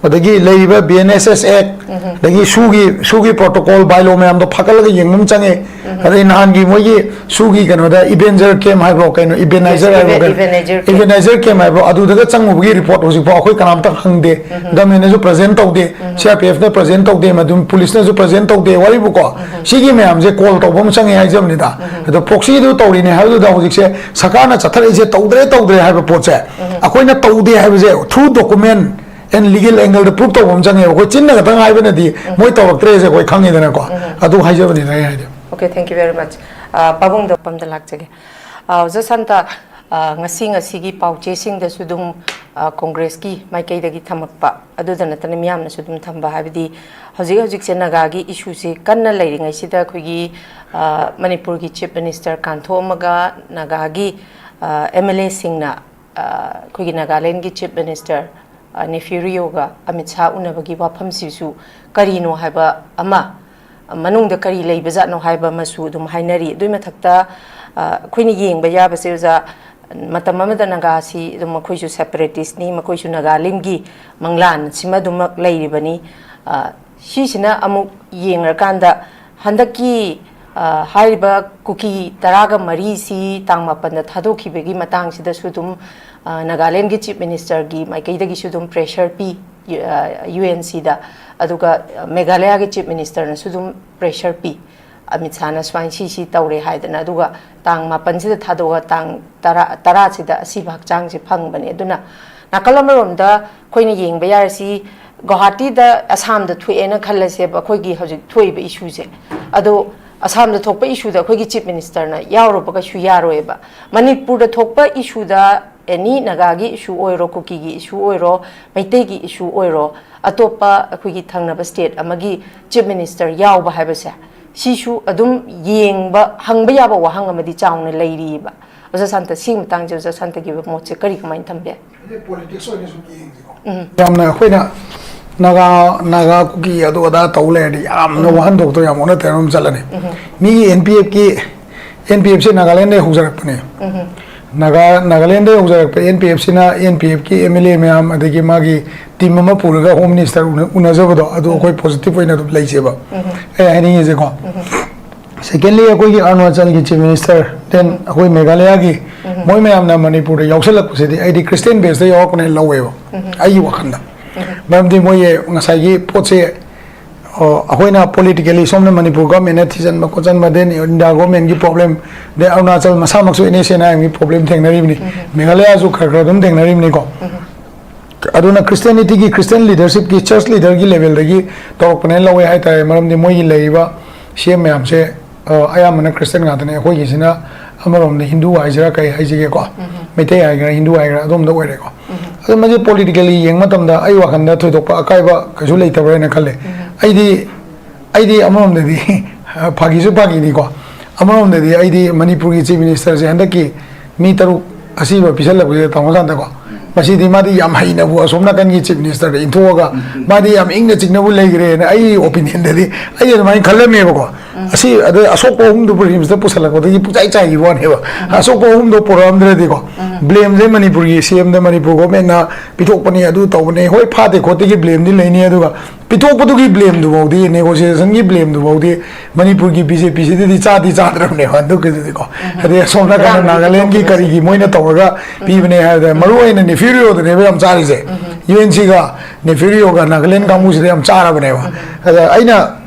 ꯑꯗꯒꯤ ꯂꯩꯔꯤꯕ B N S S Act, ꯑꯗꯒꯤ ꯁꯨꯒꯤ ꯁꯨꯒꯤ protocol, bylaw ꯃꯌꯥꯝꯗꯣ ꯐꯥꯒꯠꯂꯒ ꯌꯦꯡꯕ ꯑꯃ ꯆꯪꯉꯦ꯫ ꯑꯗꯩ ꯅꯍꯥꯟꯒꯤ ꯃꯣꯏꯒꯤ ꯁꯨꯒꯤ ꯀꯩꯅꯣꯗ Ebenezer camp ꯍꯥꯏꯕ꯭ꯔꯣ, ꯀꯩꯅꯣ, Ebenezer ꯍꯥꯏꯕ꯭ꯔꯣ, ꯀꯩꯅꯣ? Ebenezer camp꯫ Ebenezer camp ꯍꯥꯏꯕ꯭ꯔꯣ, ꯑꯗꯨꯗꯒ ꯆꯪꯉꯨꯕꯒꯤ report ꯍꯧꯖꯤꯛꯐꯥꯎ ꯑꯩꯈꯣꯏ ꯀꯅꯥꯝꯇ ꯍꯪꯗꯦ꯫ Government ꯅꯁꯨ present ꯇꯧꯗꯦ, C R P F ꯅ present ꯇꯧꯗꯦ, ꯃꯗꯨꯝ police ꯅꯁꯨ present ꯇꯧꯗꯦ꯫ ꯋꯥꯔꯤꯕꯨꯀꯣ, ꯁꯤꯒꯤ ꯃꯌꯥꯝꯁꯦ call ꯇꯧꯕ ꯑꯃ ꯆꯪꯉꯦ ꯍꯥꯏꯖꯕꯅꯤꯗ꯫ ꯑꯗꯣ proxy ꯗꯨ ꯇꯧꯔꯤꯅꯦ ꯍꯥꯏꯕꯗꯨꯗ ꯍꯧꯖꯤꯛꯁꯦ ꯁꯔꯀꯥꯔꯅ ꯆꯠꯊꯔꯛꯏꯁꯦ ꯇꯧꯗ꯭ꯔꯦ ꯇꯧꯗ꯭ꯔꯦ ꯍꯥꯏꯕ ꯄꯣꯠꯁꯦ, ꯑꯩꯈꯣꯏꯅ ꯇꯧꯗꯦ ꯍꯥꯏꯕꯁꯦ through document and legal angle the proof ꯇꯧꯕ ꯑꯃ ꯆꯪꯉꯦꯕ꯫ ꯑꯩꯈꯣꯏ ꯆꯤꯟꯅ ꯈꯛꯇꯪ ꯍꯥꯏꯕꯅꯗꯤ ꯃꯣꯏ ꯇꯧꯔꯛꯇ꯭ꯔꯦꯁꯦ ꯑꯩꯈꯣꯏ ꯈꯪꯉꯤꯗꯅꯀꯣ꯫ ꯑꯗꯨ ꯍꯥꯏꯖꯕꯅꯤꯗ ꯑꯩ ꯍꯥꯏꯗꯤ꯫ Okay, thank you very much. ꯑ, ꯄꯥꯕꯨꯡꯗ ꯋꯥꯐꯝꯗ ꯂꯥꯛꯆꯒꯦ꯫ ꯑ, ꯑꯣꯖꯥ ꯁꯥꯟꯇ, ꯑ, ꯉꯁꯤ ꯉꯁꯤꯒꯤ ꯄꯥꯎꯆꯦꯁꯤꯡꯗꯁꯨ ꯑꯗꯨꯝ, ꯑ, ꯀꯣꯡꯒ꯭ꯔꯦꯁꯀꯤ ꯃꯥꯏꯀꯩꯗꯒꯤ ꯊꯝꯃꯛꯄ ꯑꯗꯨꯗ ꯅꯠꯇꯅ ꯃꯤꯌꯥꯝꯅꯁꯨ ꯑꯗꯨꯝ ꯊꯝꯕ, ꯍꯥꯏꯕꯗꯤ ꯍꯧꯖꯤꯛ ꯍꯧꯖꯤꯛꯁꯦ ꯅꯥꯒꯥꯒꯤ issue ꯁꯤ ꯀꯟꯅ ꯂꯩꯔꯤꯉꯩꯁꯤꯗ ꯑꯩꯈꯣꯏꯒꯤ, ꯑ, ꯃꯅꯤꯄꯨꯔꯒꯤ Chief Minister ꯀꯥꯟꯊꯣꯛꯑꯝꯃꯒ ꯅꯥꯒꯥꯒꯤ, ꯑ, M L A ꯁꯤꯡꯅ, ꯑ, ꯑꯩꯈꯣꯏꯒꯤ ꯅꯥꯒꯥꯂꯦꯟꯒꯤ Chief Minister, ꯑ, ꯅꯦꯐ꯭ꯌꯨ ꯔꯤꯑꯣꯒ ꯑꯃꯤꯠ ꯁꯥꯍ ꯎꯅꯕꯒꯤ ꯋꯥꯐꯝꯁꯤꯁꯨ ꯀꯔꯤꯅꯣ ꯍꯥꯏꯕ ꯑꯃ, ꯃꯅꯨꯡꯗ ꯀꯔꯤ ꯂꯩꯕꯖꯥꯠꯅꯣ ꯍꯥꯏꯕ ꯑꯃꯁꯨ ꯑꯗꯨꯝ ꯍꯥꯏꯅꯔꯤ꯫ ꯑꯗꯨꯒꯤ ꯃꯊꯛꯇ, ꯑ, ꯑꯩꯈꯣꯏꯅ ꯌꯦꯡꯕ ꯌꯥꯕꯁꯦ, ꯑꯣꯖꯥ, ꯃꯇꯝ ꯑꯃꯗ ꯅꯥꯒꯥꯁꯤ ꯑꯗꯨꯝ ꯃꯈꯣꯏꯁꯨ separatist ꯅꯤ, ꯃꯈꯣꯏꯁꯨ ꯅꯥꯒꯥꯂꯦꯟꯒꯤ ꯃꯪꯂꯥꯟ ꯁꯤꯃ ꯑꯗꯨꯃꯛ ꯂꯩꯔꯤꯕꯅꯤ꯫ ꯑ, ꯁꯤꯁꯤꯅ ꯑꯃꯨꯛ ꯌꯦꯡꯉꯀꯥꯟꯗ ꯍꯟꯗꯛꯀꯤ, ꯑ, ꯍꯥꯏꯔꯤꯕ ꯀꯨꯀꯤ ꯇꯔꯥꯒ ꯃꯔꯤꯁꯤ ꯇꯥꯡ ꯃꯥꯄꯟꯗ ꯊꯥꯗꯣꯛꯈꯤꯕꯒꯤ ꯃꯇꯥꯡꯁꯤꯗꯁꯨ ꯑꯗꯨꯝ, ꯑ, ꯅꯥꯒꯥꯂꯦꯟꯒꯤ Chief Minister ꯒꯤ ꯃꯥꯏꯀꯩꯗꯒꯤꯁꯨ ꯑꯗꯨꯝ pressure ꯄꯤ, ꯌꯨ-, ꯑ, U N C ꯗ꯫ ꯑꯗꯨꯒ, ꯑ, ꯃꯦꯘꯥꯂꯌꯥꯒꯤ Chief Minister ꯅꯁꯨ ꯑꯗꯨꯝ pressure ꯄꯤ꯫ ꯑꯃꯤꯠ ꯁꯥꯍꯅ ꯁꯨꯃꯥꯏꯅ ꯁꯤ ꯁꯤ ꯇꯧꯔꯦ ꯍꯥꯏꯗꯅ, ꯑꯗꯨꯒ ꯇꯥꯡ ꯃꯥꯄꯟꯁꯤꯗ ꯊꯥꯗꯣꯛꯑꯒ ꯇꯥꯡ ꯇꯔꯥ, ꯇꯔꯥꯁꯤꯗ ꯑꯁꯤꯕ ꯍꯛꯆꯥꯡꯁꯦ ꯐꯪꯕꯅꯦ꯫ ꯑꯗꯨꯅ ꯅꯥꯀꯜ ꯑꯃꯔꯣꯝꯗ ꯑꯩꯈꯣꯏꯅ ꯌꯦꯡꯕ ꯌꯥꯔꯤꯁꯤ, ꯒꯨꯋꯥꯍꯥꯇꯤꯗ ꯑꯁꯥꯝꯗ ꯊꯣꯛꯑꯦꯅ ꯈꯜꯂꯁꯦꯕ, ꯑꯩꯈꯣꯏꯒꯤ ꯍꯧꯖꯤꯛ ꯊꯣꯛꯏꯕ issue ꯁꯦ꯫ ꯑꯗꯣ ꯑꯁꯥꯝꯗ ꯊꯣꯛꯄ issue ꯗ ꯑꯩꯈꯣꯏꯒꯤ Chief Minister ꯅ ꯌꯥꯎꯔꯨꯕ ꯀꯩꯁꯨ ꯌꯥꯔꯣꯏꯕ꯫ ꯃꯅꯤꯄꯨꯔꯗ ꯊꯣꯛꯄ issue ꯗ, any ꯅꯥꯒꯥꯒꯤ issue ꯑꯣꯏꯔꯣ, ꯀꯨꯀꯤꯒꯤ issue ꯑꯣꯏꯔꯣ, ꯃꯩꯇꯩꯒꯤ issue ꯑꯣꯏꯔꯣ, ꯑꯇꯣꯞꯄ ꯑꯩꯈꯣꯏꯒꯤ ꯊꯪꯅꯕ state ꯑꯃꯒꯤ Chief Minister ꯌꯥꯎꯕ ꯍꯥꯏꯕꯁꯦ, ꯁꯤꯁꯨ ꯑꯗꯨꯝ ꯌꯦꯡꯕ, ꯍꯪꯕ ꯌꯥꯕ ꯋꯥꯍꯪ ꯑꯃꯗꯤ ꯆꯥꯎꯅ ꯂꯩꯔꯤꯕ꯫ ꯑꯣꯖꯥ ꯁꯥꯟꯇ, ꯁꯤꯒꯤ ꯃꯇꯥꯡꯁꯦ ꯑꯣꯖꯥ ꯁꯥꯟꯇꯒꯤ ꯑꯣꯏꯕ ꯃꯣꯠꯁꯦ ꯀꯔꯤ, ꯀꯃꯥꯏꯅ ꯊꯝꯕꯤ ꯌꯥꯏ? ꯑꯩꯗꯤ politics ꯑꯣꯏꯅ ꯁꯨꯝ ꯌꯦꯡꯁꯤꯀꯣ꯫ ꯎꯝ꯫ ꯌꯥꯝꯅ ꯑꯩꯈꯣꯏꯅ ꯅꯥꯒꯥ, ꯅꯥꯒꯥ ꯀꯨꯀꯤ ꯑꯗꯨ ꯑꯗꯥ ꯇꯧ ꯂꯩꯔꯗꯤ ꯌꯥꯝꯅ ꯎꯝ꯫ ꯋꯥꯍꯟꯊꯣꯛꯇꯣ ꯌꯥꯝ ꯑꯣꯟꯅ ꯇꯩꯅꯕ ꯑꯃ ꯆꯠꯂꯅꯤ꯫ ꯎꯝ꯫ ꯃꯤꯒꯤ N P F ꯀꯤ, N P F ꯁꯦ ꯅꯥꯒꯥꯂꯦꯟꯗꯒꯤ ꯍꯧꯖꯔꯛꯄꯅꯦ꯫ ꯎꯝ꯫ ꯅꯥꯒꯥ ꯅꯥꯒꯥꯂꯦꯟꯗ ꯌꯧꯖꯔꯛꯄ ꯑꯦꯟ ꯄꯤ ꯑꯦꯐꯁꯤꯅ ꯑꯦꯟ ꯄꯤ ꯑꯦꯐꯀꯤ ꯑꯦꯝ ꯑꯦꯜ ꯑꯦ ꯃꯌꯥꯝ, ꯑꯗꯒꯤ ꯃꯥꯒꯤ ꯇꯤꯝ ꯑꯃ ꯄꯨꯔꯒ ꯍꯣꯝ ꯃꯤꯅꯤꯁꯇꯔ ꯎꯅ- ꯎꯅꯖꯕꯗꯣ, ꯑꯗꯨ ꯑꯩꯈꯣꯏ ꯄꯣꯖꯤꯇꯤꯚ ꯑꯣꯏꯅ ꯑꯗꯨꯝ ꯂꯩꯖꯩꯕ꯫ ꯑꯩ ꯍꯥꯏꯅꯤꯡꯉꯤꯁꯦꯀꯣ, ꯁꯦꯀꯦꯟꯂꯤ, ꯑꯩꯈꯣꯏꯒꯤ ꯑꯔꯨꯅꯥꯆꯜꯒꯤ ꯆꯤꯐ ꯃꯤꯅꯤꯁꯇꯔ, ꯗꯦꯟ ꯑꯩꯈꯣꯏ ꯃꯦꯘꯥꯂꯌꯥꯒꯤ, ꯃꯣꯏ ꯃꯌꯥꯝꯅ ꯃꯅꯤꯄꯨꯔꯗ ꯌꯥꯎꯁꯜꯂꯛꯄꯁꯤꯗꯤ ꯑꯩꯗꯤ ꯈ꯭ꯔꯤꯁꯇꯤꯌꯟ ꯕꯦꯁꯇ ꯌꯥꯎꯔꯛꯄꯅꯦꯅ ꯂꯧꯋꯦꯕ, ꯑꯩꯒꯤ ꯋꯥꯈꯜꯗ꯫ ꯃꯔꯝꯗꯤ ꯃꯣꯏꯒꯤ ꯉꯁꯥꯏꯒꯤ ꯄꯣꯠꯁꯦ, ꯑꯣ, ꯑꯩꯈꯣꯏꯅ ꯄꯣꯂꯤꯇꯤꯀꯦꯂꯤ ꯁꯣꯝꯅ ꯃꯅꯤꯄꯨꯔ ꯒꯣꯔꯃꯦꯟꯅ ꯊꯤꯖꯤꯟꯕ ꯈꯣꯠꯆꯟꯕ, ꯗꯦꯟ ꯏꯟꯗꯤꯌꯥ ꯒꯣꯔꯃꯦꯟꯒꯤ ꯄ꯭ꯔꯣꯕ꯭ꯂꯦꯝ, ꯗꯦꯟ ꯑꯔꯨꯅꯥꯆꯜ ꯃꯁꯥꯃꯛꯁꯨ ꯑꯦꯟ ꯑꯦꯁ ꯑꯦꯟ ꯑꯥꯏ ꯑꯦꯝꯒꯤ ꯄ꯭ꯔꯣꯕ꯭ꯂꯦꯝ ꯊꯦꯡꯅꯔꯤꯕꯅꯤ, ꯃꯦꯘꯥꯂꯌꯥꯁꯨ ꯈꯔ ꯈꯔ ꯑꯗꯨꯝ ꯊꯦꯡꯅꯔꯤꯕꯅꯤꯀꯣ꯫ ꯑꯗꯨꯅ ꯈ꯭ꯔꯤꯁꯇꯤꯌꯥꯅꯤꯇꯤꯒꯤ, ꯈ꯭ꯔꯤꯁꯇꯤꯌꯟ ꯂꯤꯗꯔꯁꯤꯞꯀꯤ, ꯆꯔꯆ ꯂꯤꯗꯔꯒꯤ ꯂꯦꯚꯦꯜꯗꯒꯤ ꯇꯧꯔꯛꯄꯅꯦꯅ ꯂꯧꯋꯦ ꯍꯥꯏꯇꯥꯔꯦ꯫ ꯃꯔꯝꯗꯤ ꯃꯣꯏꯒꯤ ꯂꯩꯔꯤꯕ ꯁꯤ ꯑꯦꯝ ꯃꯌꯥꯝꯁꯦ, ꯑ, ꯑꯌꯥꯝꯕꯅ ꯈ꯭ꯔꯤꯁꯇꯤꯌꯟ ꯉꯥꯛꯇꯅꯦ꯫ ꯑꯩꯈꯣꯏꯒꯤꯁꯤꯅ ꯑꯃꯔꯣꯝꯗ ꯍꯤꯟꯗꯨ ꯍꯥꯏꯁꯤꯔꯥ ꯀꯩ ꯍꯥꯏꯁꯤꯒꯦꯀꯣ, ꯃꯩꯇꯩ ꯍꯥꯏꯒꯦꯔꯥ ꯍꯤꯟꯗꯨ ꯍꯥꯏꯒꯦꯔꯥ ꯑꯗꯣꯝꯗ ꯑꯣꯏꯔꯦꯀꯣ꯫ ꯑꯗꯣ ꯃꯁꯤ ꯄꯣꯂꯤꯇꯤꯀꯦꯜꯂꯤ ꯌꯦꯡꯕ ꯃꯇꯝꯗ ꯑꯩ ꯋꯥꯈꯜꯗ ꯊꯣꯏꯗꯣꯛꯄ ꯑꯀꯥꯏꯕ ꯀꯩꯁꯨ ꯂꯩꯇꯕ꯭ꯔꯥ ꯍꯥꯏꯅ ꯈꯜꯂꯦ꯫ ꯑꯩꯗꯤ ꯑꯩꯗꯤ ꯑꯃꯔꯣꯝꯗꯗꯤ ꯐꯥꯒꯤꯁꯨ ꯐꯥꯒꯤꯅꯤꯀꯣ, ꯑꯃꯔꯣꯝꯗꯗꯤ ꯑꯩꯗꯤ ꯃꯅꯤꯄꯨꯔꯒꯤ ꯆꯤꯐ ꯃꯤꯅꯤꯁꯇꯔꯁꯦ ꯍꯟꯗꯛꯀꯤ ꯃꯤ ꯇꯔꯨꯛ ꯑꯁꯤꯕ ꯄꯤꯁꯜꯂꯛꯄꯁꯤꯗ, ꯇꯥꯃꯣ ꯁꯥꯟꯇꯀꯣ, ꯃꯁꯤꯗꯤ ꯃꯥꯗꯤ ꯌꯥꯝ ꯍꯩꯅꯕꯨ ꯑꯁꯣꯝ ꯅꯥꯀꯟꯒꯤ ꯆꯤꯐ ꯃꯤꯅꯤꯁꯇꯔꯗ ꯏꯟꯊꯣꯛꯑꯒ ꯃꯥꯗꯤ ꯌꯥꯝ ꯏꯪꯅ ꯆꯤꯛꯅꯕꯨ ꯂꯩꯈ꯭ꯔꯦꯅ ꯑꯩꯒꯤ ꯑꯣꯄꯤꯅꯤꯌꯟꯗꯗꯤ ꯑꯩ ꯑꯗꯨꯃꯥꯏꯅ ꯈꯜꯂꯝꯃꯦꯕꯀꯣ꯫ ꯑꯁꯤ ꯑꯗꯩ ꯑꯁꯣꯛꯄ ꯑꯍꯨꯝꯗꯨꯕꯨ ꯔꯤꯝꯁꯇ ꯄꯨꯁꯜꯂꯛꯄꯗꯒꯤ ꯄꯨꯡꯆꯥꯏ ꯆꯥꯏꯈꯤꯕ ꯋꯥꯅꯦꯕ꯫ ꯑꯁꯣꯛꯄ ꯑꯍꯨꯝꯗꯣ ꯄꯨꯔꯛꯑꯝꯗ꯭ꯔꯗꯤꯀꯣ, ꯕ꯭ꯂꯦꯝꯁꯦ ꯃꯅꯤꯄꯨꯔꯒꯤ ꯁꯤ ꯑꯦꯝꯗ ꯃꯅꯤꯄꯨꯔ ꯒꯣꯔꯃꯦꯟꯅ ꯄꯤꯊꯣꯛꯄꯅꯤ, ꯑꯗꯨ ꯇꯧꯕꯅꯤ, ꯍꯣꯏ, ꯐꯥꯠꯇꯦ ꯈꯣꯠꯇꯦꯒꯤ ꯕ꯭ꯂꯦꯝꯗꯤ ꯂꯩꯅꯤ, ꯑꯗꯨꯒ ꯄꯤꯊꯣꯛꯄꯗꯨꯒꯤ ꯕ꯭ꯂꯦꯝꯗꯨꯐꯥꯎꯗꯤ, ꯅꯦꯒꯣꯁꯤꯌꯦꯁꯟꯒꯤ ꯕ꯭ꯂꯦꯝꯗꯨꯐꯥꯎꯗꯤ ꯃꯅꯤꯄꯨꯔꯒꯤ ꯕꯤ ꯖꯦ ꯄꯤꯁꯤꯗꯗꯤ ꯆꯥꯗꯤ ꯆꯥꯗ꯭ꯔꯕꯅꯦꯕ ꯍꯟꯗꯛꯀꯤꯗꯨꯗꯤꯀꯣ꯫ ꯑꯗꯩ ꯑꯁꯣꯝ ꯅꯥꯀꯟꯗ ꯉꯔꯥꯡ ꯅꯥꯒꯥꯂꯦꯟꯒꯤ ꯄꯤꯊꯣꯛꯄꯗꯣ꯫ ꯀꯔꯤꯒꯤ ꯃꯣꯏꯅ ꯇꯧꯔꯒ ꯄꯤꯕꯅꯦ ꯍꯥꯏꯕꯗ, ꯃꯔꯨ ꯑꯣꯏꯅ ꯅꯦꯐ꯭ꯌꯨ ꯔꯤꯑꯣꯗꯅꯦꯕ ꯌꯥꯝ ꯆꯥꯔꯤꯁꯦ꯫ ꯌꯨ ꯑꯦꯟ ꯁꯤꯒ ꯅꯦꯐ꯭ꯌꯨ ꯔꯤꯑꯣꯒ ꯅꯥꯒꯥꯂꯦꯟ ꯀꯥꯡꯕꯨꯁꯤꯗ ꯌꯥꯝ ꯆꯥꯔꯕꯅꯦꯕ꯫ ꯑꯗ ꯑꯩꯅ,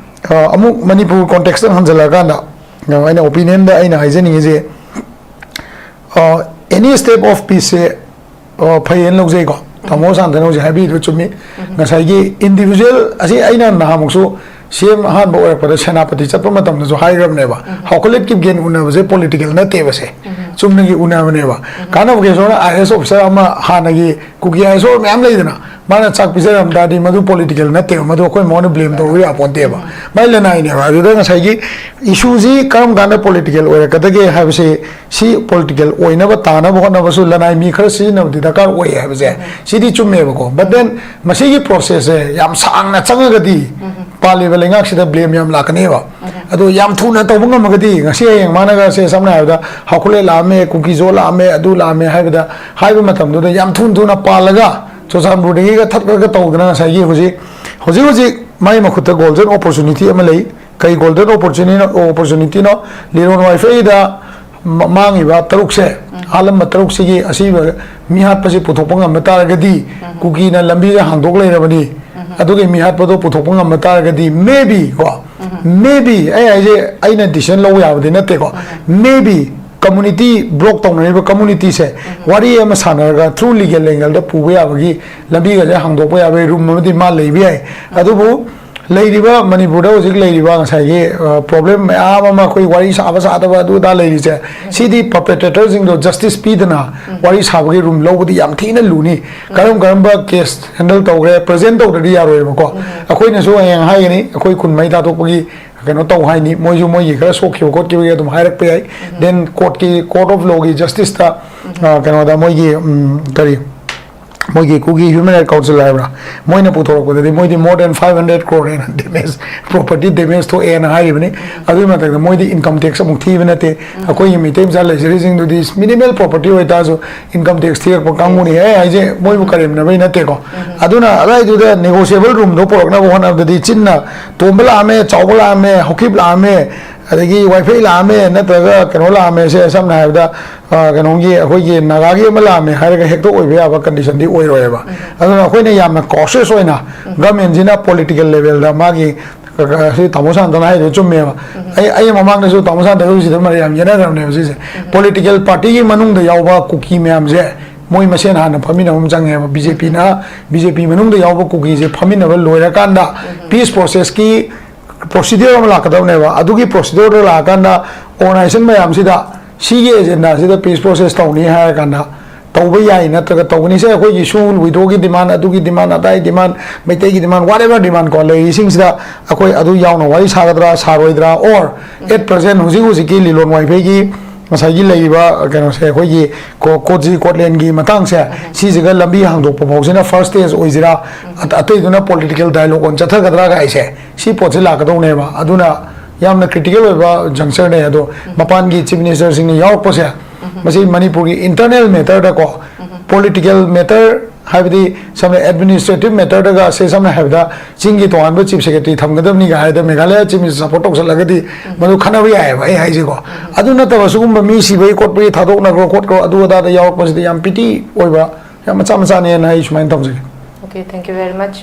ꯑ, ꯑꯃꯨꯛ ꯃꯅꯤꯄꯨꯔ ꯀꯣꯟꯇꯦꯛꯁꯇ ꯍꯟꯖꯜꯂꯛꯑꯀꯥꯟꯗ, ꯑ, ꯑꯩꯅ ꯑꯣꯄꯤꯅꯤꯌꯟꯗ ꯑꯩꯅ ꯍꯥꯏꯖꯅꯤꯡꯉꯤꯁꯦ, ꯑ, any step of peace ꯁꯦ, ꯑ, ꯐꯩꯌꯦꯅ ꯂꯧꯖꯩꯀꯣ꯫ ꯇꯥꯃꯣ ꯁꯥꯟꯇꯅ ꯍꯧꯖꯤꯛ ꯍꯥꯏꯕꯤꯔꯤꯗꯨ ꯆꯨꯝꯃꯤ꯫ ꯉꯁꯥꯏꯒꯤ ꯏꯟꯗꯤꯕꯤꯖꯨꯋꯦꯜ ꯑꯁꯤ ꯑꯩꯅ ꯅꯍꯥꯟꯃꯨꯛꯁꯨ ꯁꯤ ꯑꯦꯝ ꯑꯍꯥꯟꯕ ꯑꯣꯏꯔꯛꯄꯗ ꯁꯦꯅꯥꯄꯇꯤ ꯆꯠꯄ ꯃꯇꯝꯗꯁꯨ ꯍꯥꯏꯈ꯭ꯔꯕꯅꯦꯕ, ꯍꯥꯎꯀꯂꯦꯠꯀꯤ ꯒꯦꯟ ꯎꯅꯕꯁꯦ ꯄꯣꯂꯤꯇꯤꯀꯦꯜ ꯅꯠꯇꯦꯕ, ꯁꯦ ꯆꯨꯝꯅꯒꯤ ꯎꯅꯕꯅꯦꯕ꯫ ꯀꯥꯟꯅꯕ ꯀꯦꯁꯣꯔꯅ ꯑꯥꯏ ꯑꯦꯁ ꯑꯣꯐꯤꯁꯥꯔ ꯑꯃ, ꯍꯥꯟꯅꯒꯤ ꯀꯨꯀꯤ ꯑꯥꯏ ꯑꯦꯁ ꯑꯣꯐꯤꯁꯥꯔ ꯃꯌꯥꯝ ꯂꯩꯗꯅ, ꯃꯥꯅ ꯆꯥꯛ ꯄꯤꯖꯔꯝ ꯇꯥꯔꯗꯤ ꯃꯗꯨ ꯄꯣꯂꯤꯇꯤꯀꯦꯜ ꯅꯠꯇꯦꯕ, ꯃꯗꯨ ꯑꯩꯈꯣꯏ ꯃꯉꯣꯟꯗ ꯕ꯭ꯂꯦꯝ ꯇꯧꯕ ꯌꯥꯄꯣꯟꯇꯦꯕ꯫ ꯃꯥꯏ ꯂꯅꯥꯏꯅꯦꯕ꯫ ꯑꯗꯨꯗ ꯉꯁꯥꯏꯒꯤ ꯏꯁꯨꯁꯤ ꯀꯔꯝ ꯀꯥꯟꯗ ꯄꯣꯂꯤꯇꯤꯀꯦꯜ ꯑꯣꯏꯔꯛꯀꯗꯒꯦ ꯍꯥꯏꯕꯁꯤ, ꯁꯤ ꯄꯣꯂꯤꯇꯤꯀꯦꯜ ꯑꯣꯏꯅꯕ, ꯇꯥꯅꯕ ꯍꯣꯠꯅꯕꯁꯨ ꯂꯅꯥꯏ ꯃꯤ ꯈꯔ ꯁꯤꯖꯤꯟꯅꯕꯗꯤ ꯗꯔꯀꯥꯔ ꯑꯣꯏ ꯍꯥꯏꯕꯁꯦ ꯁꯤꯗꯤ ꯆꯨꯝꯃꯦꯕꯀꯣ꯫ But then ꯃꯁꯤꯒꯤ ꯄ꯭ꯔꯣꯁꯦꯁꯁꯦ ꯌꯥꯝ ꯁꯥꯡꯅ ꯆꯪꯉꯒꯗꯤ ꯄꯥꯜꯂꯤꯕ ꯂꯩꯉꯥꯛꯁꯤꯗ ꯕ꯭ꯂꯦꯝ ꯌꯥꯝ ꯂꯥꯛꯀꯅꯦꯕ꯫ ꯑꯗꯣ ꯌꯥꯝ ꯊꯨꯅ ꯇꯧꯕ ꯉꯝꯃꯒꯗꯤ, ꯉꯁꯤ ꯍꯌꯦꯡ ꯃꯥꯅꯒ, ꯁꯦ, ꯁꯝꯅ ꯍꯥꯏꯔꯕꯗ, ꯍꯥꯎꯈꯨꯂꯦ ꯂꯥꯛꯑꯝꯃꯦ, ꯀꯨꯀꯤꯖꯣ ꯂꯥꯛꯑꯝꯃꯦ, ꯑꯗꯨ ꯂꯥꯛꯑꯝꯃꯦ ꯍꯥꯏꯕꯗ, ꯍꯥꯏꯕ ꯃꯇꯝꯗꯨꯗ ꯌꯥꯝ ꯊꯨꯅ ꯊꯨꯅ ꯄꯥꯜꯂꯒ ꯆꯨꯔꯆꯥꯟꯄꯨꯔꯗꯒꯤꯒ ꯊꯠꯈ꯭ꯔꯒ ꯇꯧꯗꯅ ꯉꯁꯥꯏꯒꯤ ꯍꯧꯖꯤꯛ, ꯍꯧꯖꯤꯛ ꯍꯧꯖꯤꯛ ꯃꯥꯏ ꯃꯈꯨꯠꯇ ꯒꯣꯜꯗꯟ ꯑꯣꯄꯣꯔꯆꯨꯅꯤꯇꯤ ꯑꯃ ꯂꯩ꯫ ꯀꯩ ꯒꯣꯜꯗꯟ ꯑꯣꯄꯣꯔꯆꯨꯅꯤꯇꯤꯅꯣ? ꯂꯤꯂꯣꯡ ꯋꯥꯏꯐꯩꯗ ꯃ-, ꯃꯥꯡꯉꯤꯕ ꯇꯔꯨꯛꯁꯦ, ꯍꯥꯠꯂꯝꯕ ꯇꯔꯨꯛꯁꯤꯒꯤ ꯑꯁꯤꯕ ꯃꯤꯍꯥꯠꯄꯁꯤ ꯄꯨꯊꯣꯛꯄ ꯉꯝꯕ ꯇꯥꯔꯒꯗꯤ, ꯀꯨꯀꯤꯅ ꯂꯝꯕꯤꯗ ꯍꯥꯡꯗꯣꯛ ꯂꯩꯔꯕꯅꯤ꯫ ꯑꯗꯨꯒꯤ ꯃꯤꯍꯥꯠꯄꯗꯣ ꯄꯨꯊꯣꯛꯄ ꯉꯝꯕ ꯇꯥꯔꯒꯗꯤ, maybe ꯀꯣ, maybe, ꯑꯩ ꯍꯥꯏꯁꯦ ꯑꯩꯅ decision ꯂꯧꯕ ꯌꯥꯕꯗꯤ ꯅꯠꯇꯦꯀꯣ, maybe community block ꯇꯧꯅꯔꯤꯕ communityꯁꯦ ꯋꯥꯔꯤ ꯑꯃ ꯁꯥꯟꯅꯔꯒ through legal angle ꯗ ꯄꯨꯕ ꯌꯥꯕꯒꯤ ꯂꯝꯕꯤꯒꯁꯦ ꯍꯥꯡꯗꯣꯛꯄ ꯌꯥꯕꯒꯤ room ꯑꯃꯗꯤ ꯃꯥ ꯂꯩꯕ ꯌꯥꯏ꯫ ꯑꯗꯨꯕꯨ ꯂꯩꯔꯤꯕ ꯃꯅꯤꯄꯨꯔꯗ ꯍꯧꯖꯤꯛ ꯂꯩꯔꯤꯕ ꯉꯁꯥꯏꯒꯤ, ꯑ, problem ꯃꯌꯥꯝ ꯑꯃ, ꯑꯩꯈꯣꯏ ꯋꯥꯔꯤ ꯁꯥꯕ ꯁꯥꯗꯕ ꯑꯗꯨ ꯑꯗꯥ ꯂꯩꯔꯤꯁꯦ, ꯁꯤꯗꯤ perpetratorꯁꯤꯡꯗꯣ justice ꯄꯤꯗꯅ ꯋꯥꯔꯤ ꯁꯥꯕꯒꯤ room ꯂꯧꯕꯗꯤ ꯌꯥꯝ ꯊꯤꯅ ꯂꯨꯅꯤ꯫ ꯀꯔꯝ ꯀꯔꯝꯕ case handle ꯇꯧꯈ꯭ꯔꯦ, present ꯇꯧꯗ꯭ꯔꯗꯤ ꯌꯥꯔꯣꯏꯕꯀꯣ꯫ ꯑꯩꯈꯣꯏꯅꯁꯨ ꯍꯌꯦꯡ ꯍꯥꯏꯒꯅꯤ, ꯑꯩꯈꯣꯏ ꯈꯨꯟ ꯃꯩ ꯊꯥꯗꯣꯛꯄꯒꯤ ꯀꯩꯅꯣ ꯇꯧ ꯍꯥꯏꯅꯤ, ꯃꯣꯏꯁꯨ ꯃꯣꯏꯒꯤ ꯈꯔ ꯁꯣꯛꯈꯤꯕ ꯈꯣꯠꯈꯤꯕꯒꯤ ꯑꯗꯨꯝ ꯍꯥꯏꯔꯛꯄ ꯌꯥꯏ꯫ Then courtꯀꯤ, court of lawꯒꯤ justiceꯇ, ꯑ, ꯀꯩꯅꯣꯗ ꯃꯣꯏꯒꯤ, ꯎꯝ, ꯀꯔꯤ, ꯃꯣꯏꯒꯤ ꯀꯨꯀꯤ Human Rights Council ꯍꯥꯏꯕ꯭ꯔꯥ, ꯃꯣꯏꯅ ꯄꯨꯊꯣꯔꯛꯄꯗꯗꯤ ꯃꯣꯏꯗꯤ more than five hundred crore ꯍꯦꯟꯅ damage, property damage ꯊꯣꯛꯑꯦꯅ ꯍꯥꯏꯔꯤꯕꯅꯤ꯫ ꯑꯗꯨꯒꯤ ꯃꯊꯛꯇ ꯃꯣꯏꯗꯤ income tax ꯑꯃꯨꯛ ꯊꯤꯕ ꯅꯠꯇꯦ꯫ ꯑꯩꯈꯣꯏꯒꯤ ꯃꯩꯇꯩ ꯃꯆꯥ ꯂꯩꯖꯔꯤꯁꯤꯡꯗꯨꯗꯤ minimal property ꯑꯣꯏꯇꯥꯔꯁꯨ income tax ꯊꯤꯔꯛꯄ ꯀꯥꯡꯕꯨꯅꯤ꯫ ꯑꯩ ꯍꯥꯏꯁꯦ ꯃꯣꯏꯕꯨ ꯀꯔꯦꯝꯅꯕꯩ ꯅꯠꯇꯦꯀꯣ꯫ ꯑꯗꯨꯅ ꯑꯗꯨꯋꯥꯏꯗꯨꯗ negotiable roomꯗꯣ ꯄꯨꯔꯛꯅꯕ ꯍꯣꯠꯅꯕꯗꯗꯤ ꯆꯤꯟꯅ ꯇꯣꯝꯕ ꯂꯥꯛꯑꯝꯃꯦ, ꯆꯥꯎꯕ ꯂꯥꯛꯑꯝꯃꯦ, ꯍꯧꯈꯤꯕ ꯂꯥꯛꯑꯝꯃꯦ, ꯑꯗꯒꯤ ꯋꯥꯏꯐꯩ ꯂꯥꯛꯑꯝꯃꯦ, ꯅꯠꯇ꯭ꯔꯒ ꯀꯩꯅꯣ ꯂꯥꯛꯑꯝꯃꯦ, ꯁꯦ, ꯁꯝꯅ ꯍꯥꯏꯔꯕꯗ, ꯑ, ꯀꯩꯅꯣꯒꯤ, ꯑꯩꯈꯣꯏꯒꯤ ꯅꯥꯒꯥꯒꯤ ꯑꯃ ꯂꯥꯛꯑꯝꯃꯦ ꯍꯥꯏꯔꯒ ꯍꯦꯛꯇ ꯑꯣꯏꯕ ꯌꯥꯕ conditionꯗꯤ ꯑꯣꯏꯔꯣꯏꯕ꯫ ꯑꯗꯨꯅ ꯑꯩꯈꯣꯏꯅ ꯌꯥꯝꯅ cautious ꯑꯣꯏꯅ, governmentꯁꯤꯅ political levelꯗ ꯃꯥꯒꯤ, ꯀ-, ꯀ-, ꯁꯤ ꯇꯥꯃꯣ ꯁꯥꯟꯇꯅ ꯍꯥꯏꯗꯣ ꯆꯨꯝꯃꯦꯕ꯫ ꯑꯩ, ꯑꯩ ꯃꯃꯥꯡꯗꯁꯨ ꯇꯥꯃꯣ ꯁꯥꯟꯇꯒ ꯁꯤꯗ ꯃꯔꯩ ꯌꯥꯝ ꯌꯦꯠꯅꯈ꯭ꯔꯕꯅꯦꯕ ꯁꯤꯁꯦ꯫ Political partyꯒꯤ ꯃꯅꯨꯡꯗ ꯌꯥꯎꯕ ꯀꯨꯀꯤ ꯃꯌꯥꯝꯁꯦ ꯃꯣꯏ ꯃꯁꯦꯟ ꯍꯥꯟꯅ ꯐꯝꯃꯤꯟꯅꯕ ꯑꯃ ꯆꯪꯉꯦꯕ꯫ BJPꯅ, BJP ꯃꯅꯨꯡꯗ ꯌꯥꯎꯕ ꯀꯨꯀꯤꯁꯦ ꯐꯝꯃꯤꯟꯅꯕ ꯂꯣꯏꯔꯀꯥꯟꯗ, peace processꯀꯤ procedure ꯑꯃ ꯂꯥꯛꯀꯗꯕꯅꯦꯕ꯫ ꯑꯗꯨꯒꯤ procedureꯗ ꯂꯥꯛꯑꯀꯥꯟꯗ organization ꯃꯌꯥꯝꯁꯤꯗ ꯁꯤꯒꯤ agendaꯁꯤꯗ peace process ꯇꯧꯅꯤ ꯍꯥꯏꯔꯀꯥꯟꯗ ꯇꯧꯕ ꯌꯥꯏ, ꯅꯠꯇ꯭ꯔꯒ ꯇꯧꯒꯅꯤ꯫ ꯁꯦ, ꯑꯩꯈꯣꯏꯒꯤ ꯁꯨ ꯋꯤꯗꯣꯒꯤ demand, ꯑꯗꯨꯒꯤ demand, ꯑꯗꯥꯒꯤ demand, ꯃꯩꯇꯩꯒꯤ demand, whatever demand ꯀꯣ ꯂꯩꯔꯤꯁꯤꯡꯁꯤꯗ ꯑꯩꯈꯣꯏ ꯑꯗꯨ ꯌꯥꯎꯅ ꯋꯥꯔꯤ ꯁꯥꯒꯗ꯭ꯔꯥ, ꯁꯥꯔꯣꯏꯗ꯭ꯔꯥ, or at present ꯍꯧꯖꯤꯛ ꯍꯧꯖꯤꯛꯀꯤ ꯂꯤꯂꯣꯡ ꯋꯥꯏꯐꯩꯒꯤ ꯉꯁꯥꯏꯒꯤ ꯂꯩꯔꯤꯕ ꯀꯩꯅꯣꯁꯦ, ꯑꯩꯈꯣꯏꯒꯤ ꯀꯣ- ꯀꯣꯖꯤ ꯀꯣꯠꯂꯦꯟꯒꯤ ꯃꯇꯥꯡꯁꯦ, ꯁꯤꯁꯤꯒ ꯂꯝꯕꯤ ꯍꯥꯡꯗꯣꯛꯄ ꯐꯥꯎꯁꯤꯅ ꯐꯥꯔꯁ ꯁ꯭ꯇꯦꯖ ꯑꯣꯏꯁꯤꯔꯥ, ꯑ- ꯑꯇꯩꯗꯨꯅ ꯄꯣꯂꯤꯇꯤꯀꯦꯜ ꯗꯥꯏꯂꯣꯒ ꯑꯣꯏꯅ ꯆꯠꯊꯒꯗ꯭ꯔꯥ ꯀꯥꯏꯁꯦ, ꯁꯤ ꯄꯣꯠꯁꯦ ꯂꯥꯛꯀꯗꯧꯅꯦꯕ꯫ ꯑꯗꯨꯅ ꯌꯥꯝꯅ ꯀ꯭ꯔꯤꯇꯤꯀꯦꯜ ꯑꯣꯏꯕ ꯖꯪꯆꯔꯅꯦ꯫ ꯑꯗꯣ ꯃꯄꯥꯟꯒꯤ ꯆꯤꯐ ꯃꯤꯅꯤꯁꯇꯔꯁꯤꯡꯅ ꯌꯥꯎꯔꯛꯄꯁꯦ, ꯃꯁꯤ ꯃꯅꯤꯄꯨꯔꯒꯤ ꯏꯟꯇꯔꯅꯦꯜ ꯃꯦꯇꯔꯗꯀꯣ, ꯄꯣꯂꯤꯇꯤꯀꯦꯜ ꯃꯦꯇꯔ, ꯍꯥꯏꯕꯗꯤ ꯁꯝꯅ ꯑꯦꯗꯃꯤꯅꯤꯁꯇ꯭ꯔꯦꯇꯤꯚ ꯃꯦꯇꯔꯗꯒ, ꯁꯦ ꯁꯝꯅ ꯍꯥꯏꯔꯕꯗ ꯆꯤꯡꯒꯤ ꯇꯣꯉꯥꯟꯕ ꯆꯤꯐ ꯁꯦꯀ꯭ꯔꯦꯇꯔꯤ ꯊꯝꯒꯗꯕꯅꯤꯒ ꯍꯥꯏꯔꯗ ꯃꯦꯘꯥꯂꯌ ꯆꯤꯐ ꯃꯤꯅꯤꯁꯇꯔ ꯁꯄꯣꯔꯠ ꯇꯧꯁꯜꯂꯒꯗꯤ ꯃꯗꯨ ꯈꯟꯅꯕ ꯌꯥꯏꯑꯕ, ꯑꯩ ꯍꯥꯏꯁꯦꯀꯣ꯫ ꯑꯗꯨ ꯅꯠꯇꯕ ꯁꯤꯒꯨꯝꯕ ꯃꯤ ꯁꯤꯕꯒꯤ ꯈꯣꯠꯄꯒꯤ ꯊꯥꯗꯣꯛꯅꯈ꯭ꯔꯣ ꯈꯣꯠꯈ꯭ꯔꯣ ꯑꯗꯨ ꯑꯗꯥꯗ ꯌꯥꯎꯔꯛꯄꯁꯤꯗꯤ ꯌꯥꯝ ꯄꯤꯇꯤ ꯑꯣꯏꯕ, ꯌꯥꯝ ꯃꯆꯥ ꯃꯆꯥꯅꯦꯅ ꯑꯩ ꯁꯨꯃꯥꯏꯅ ꯊꯝꯖꯒꯦ꯫ Okay, thank you very much.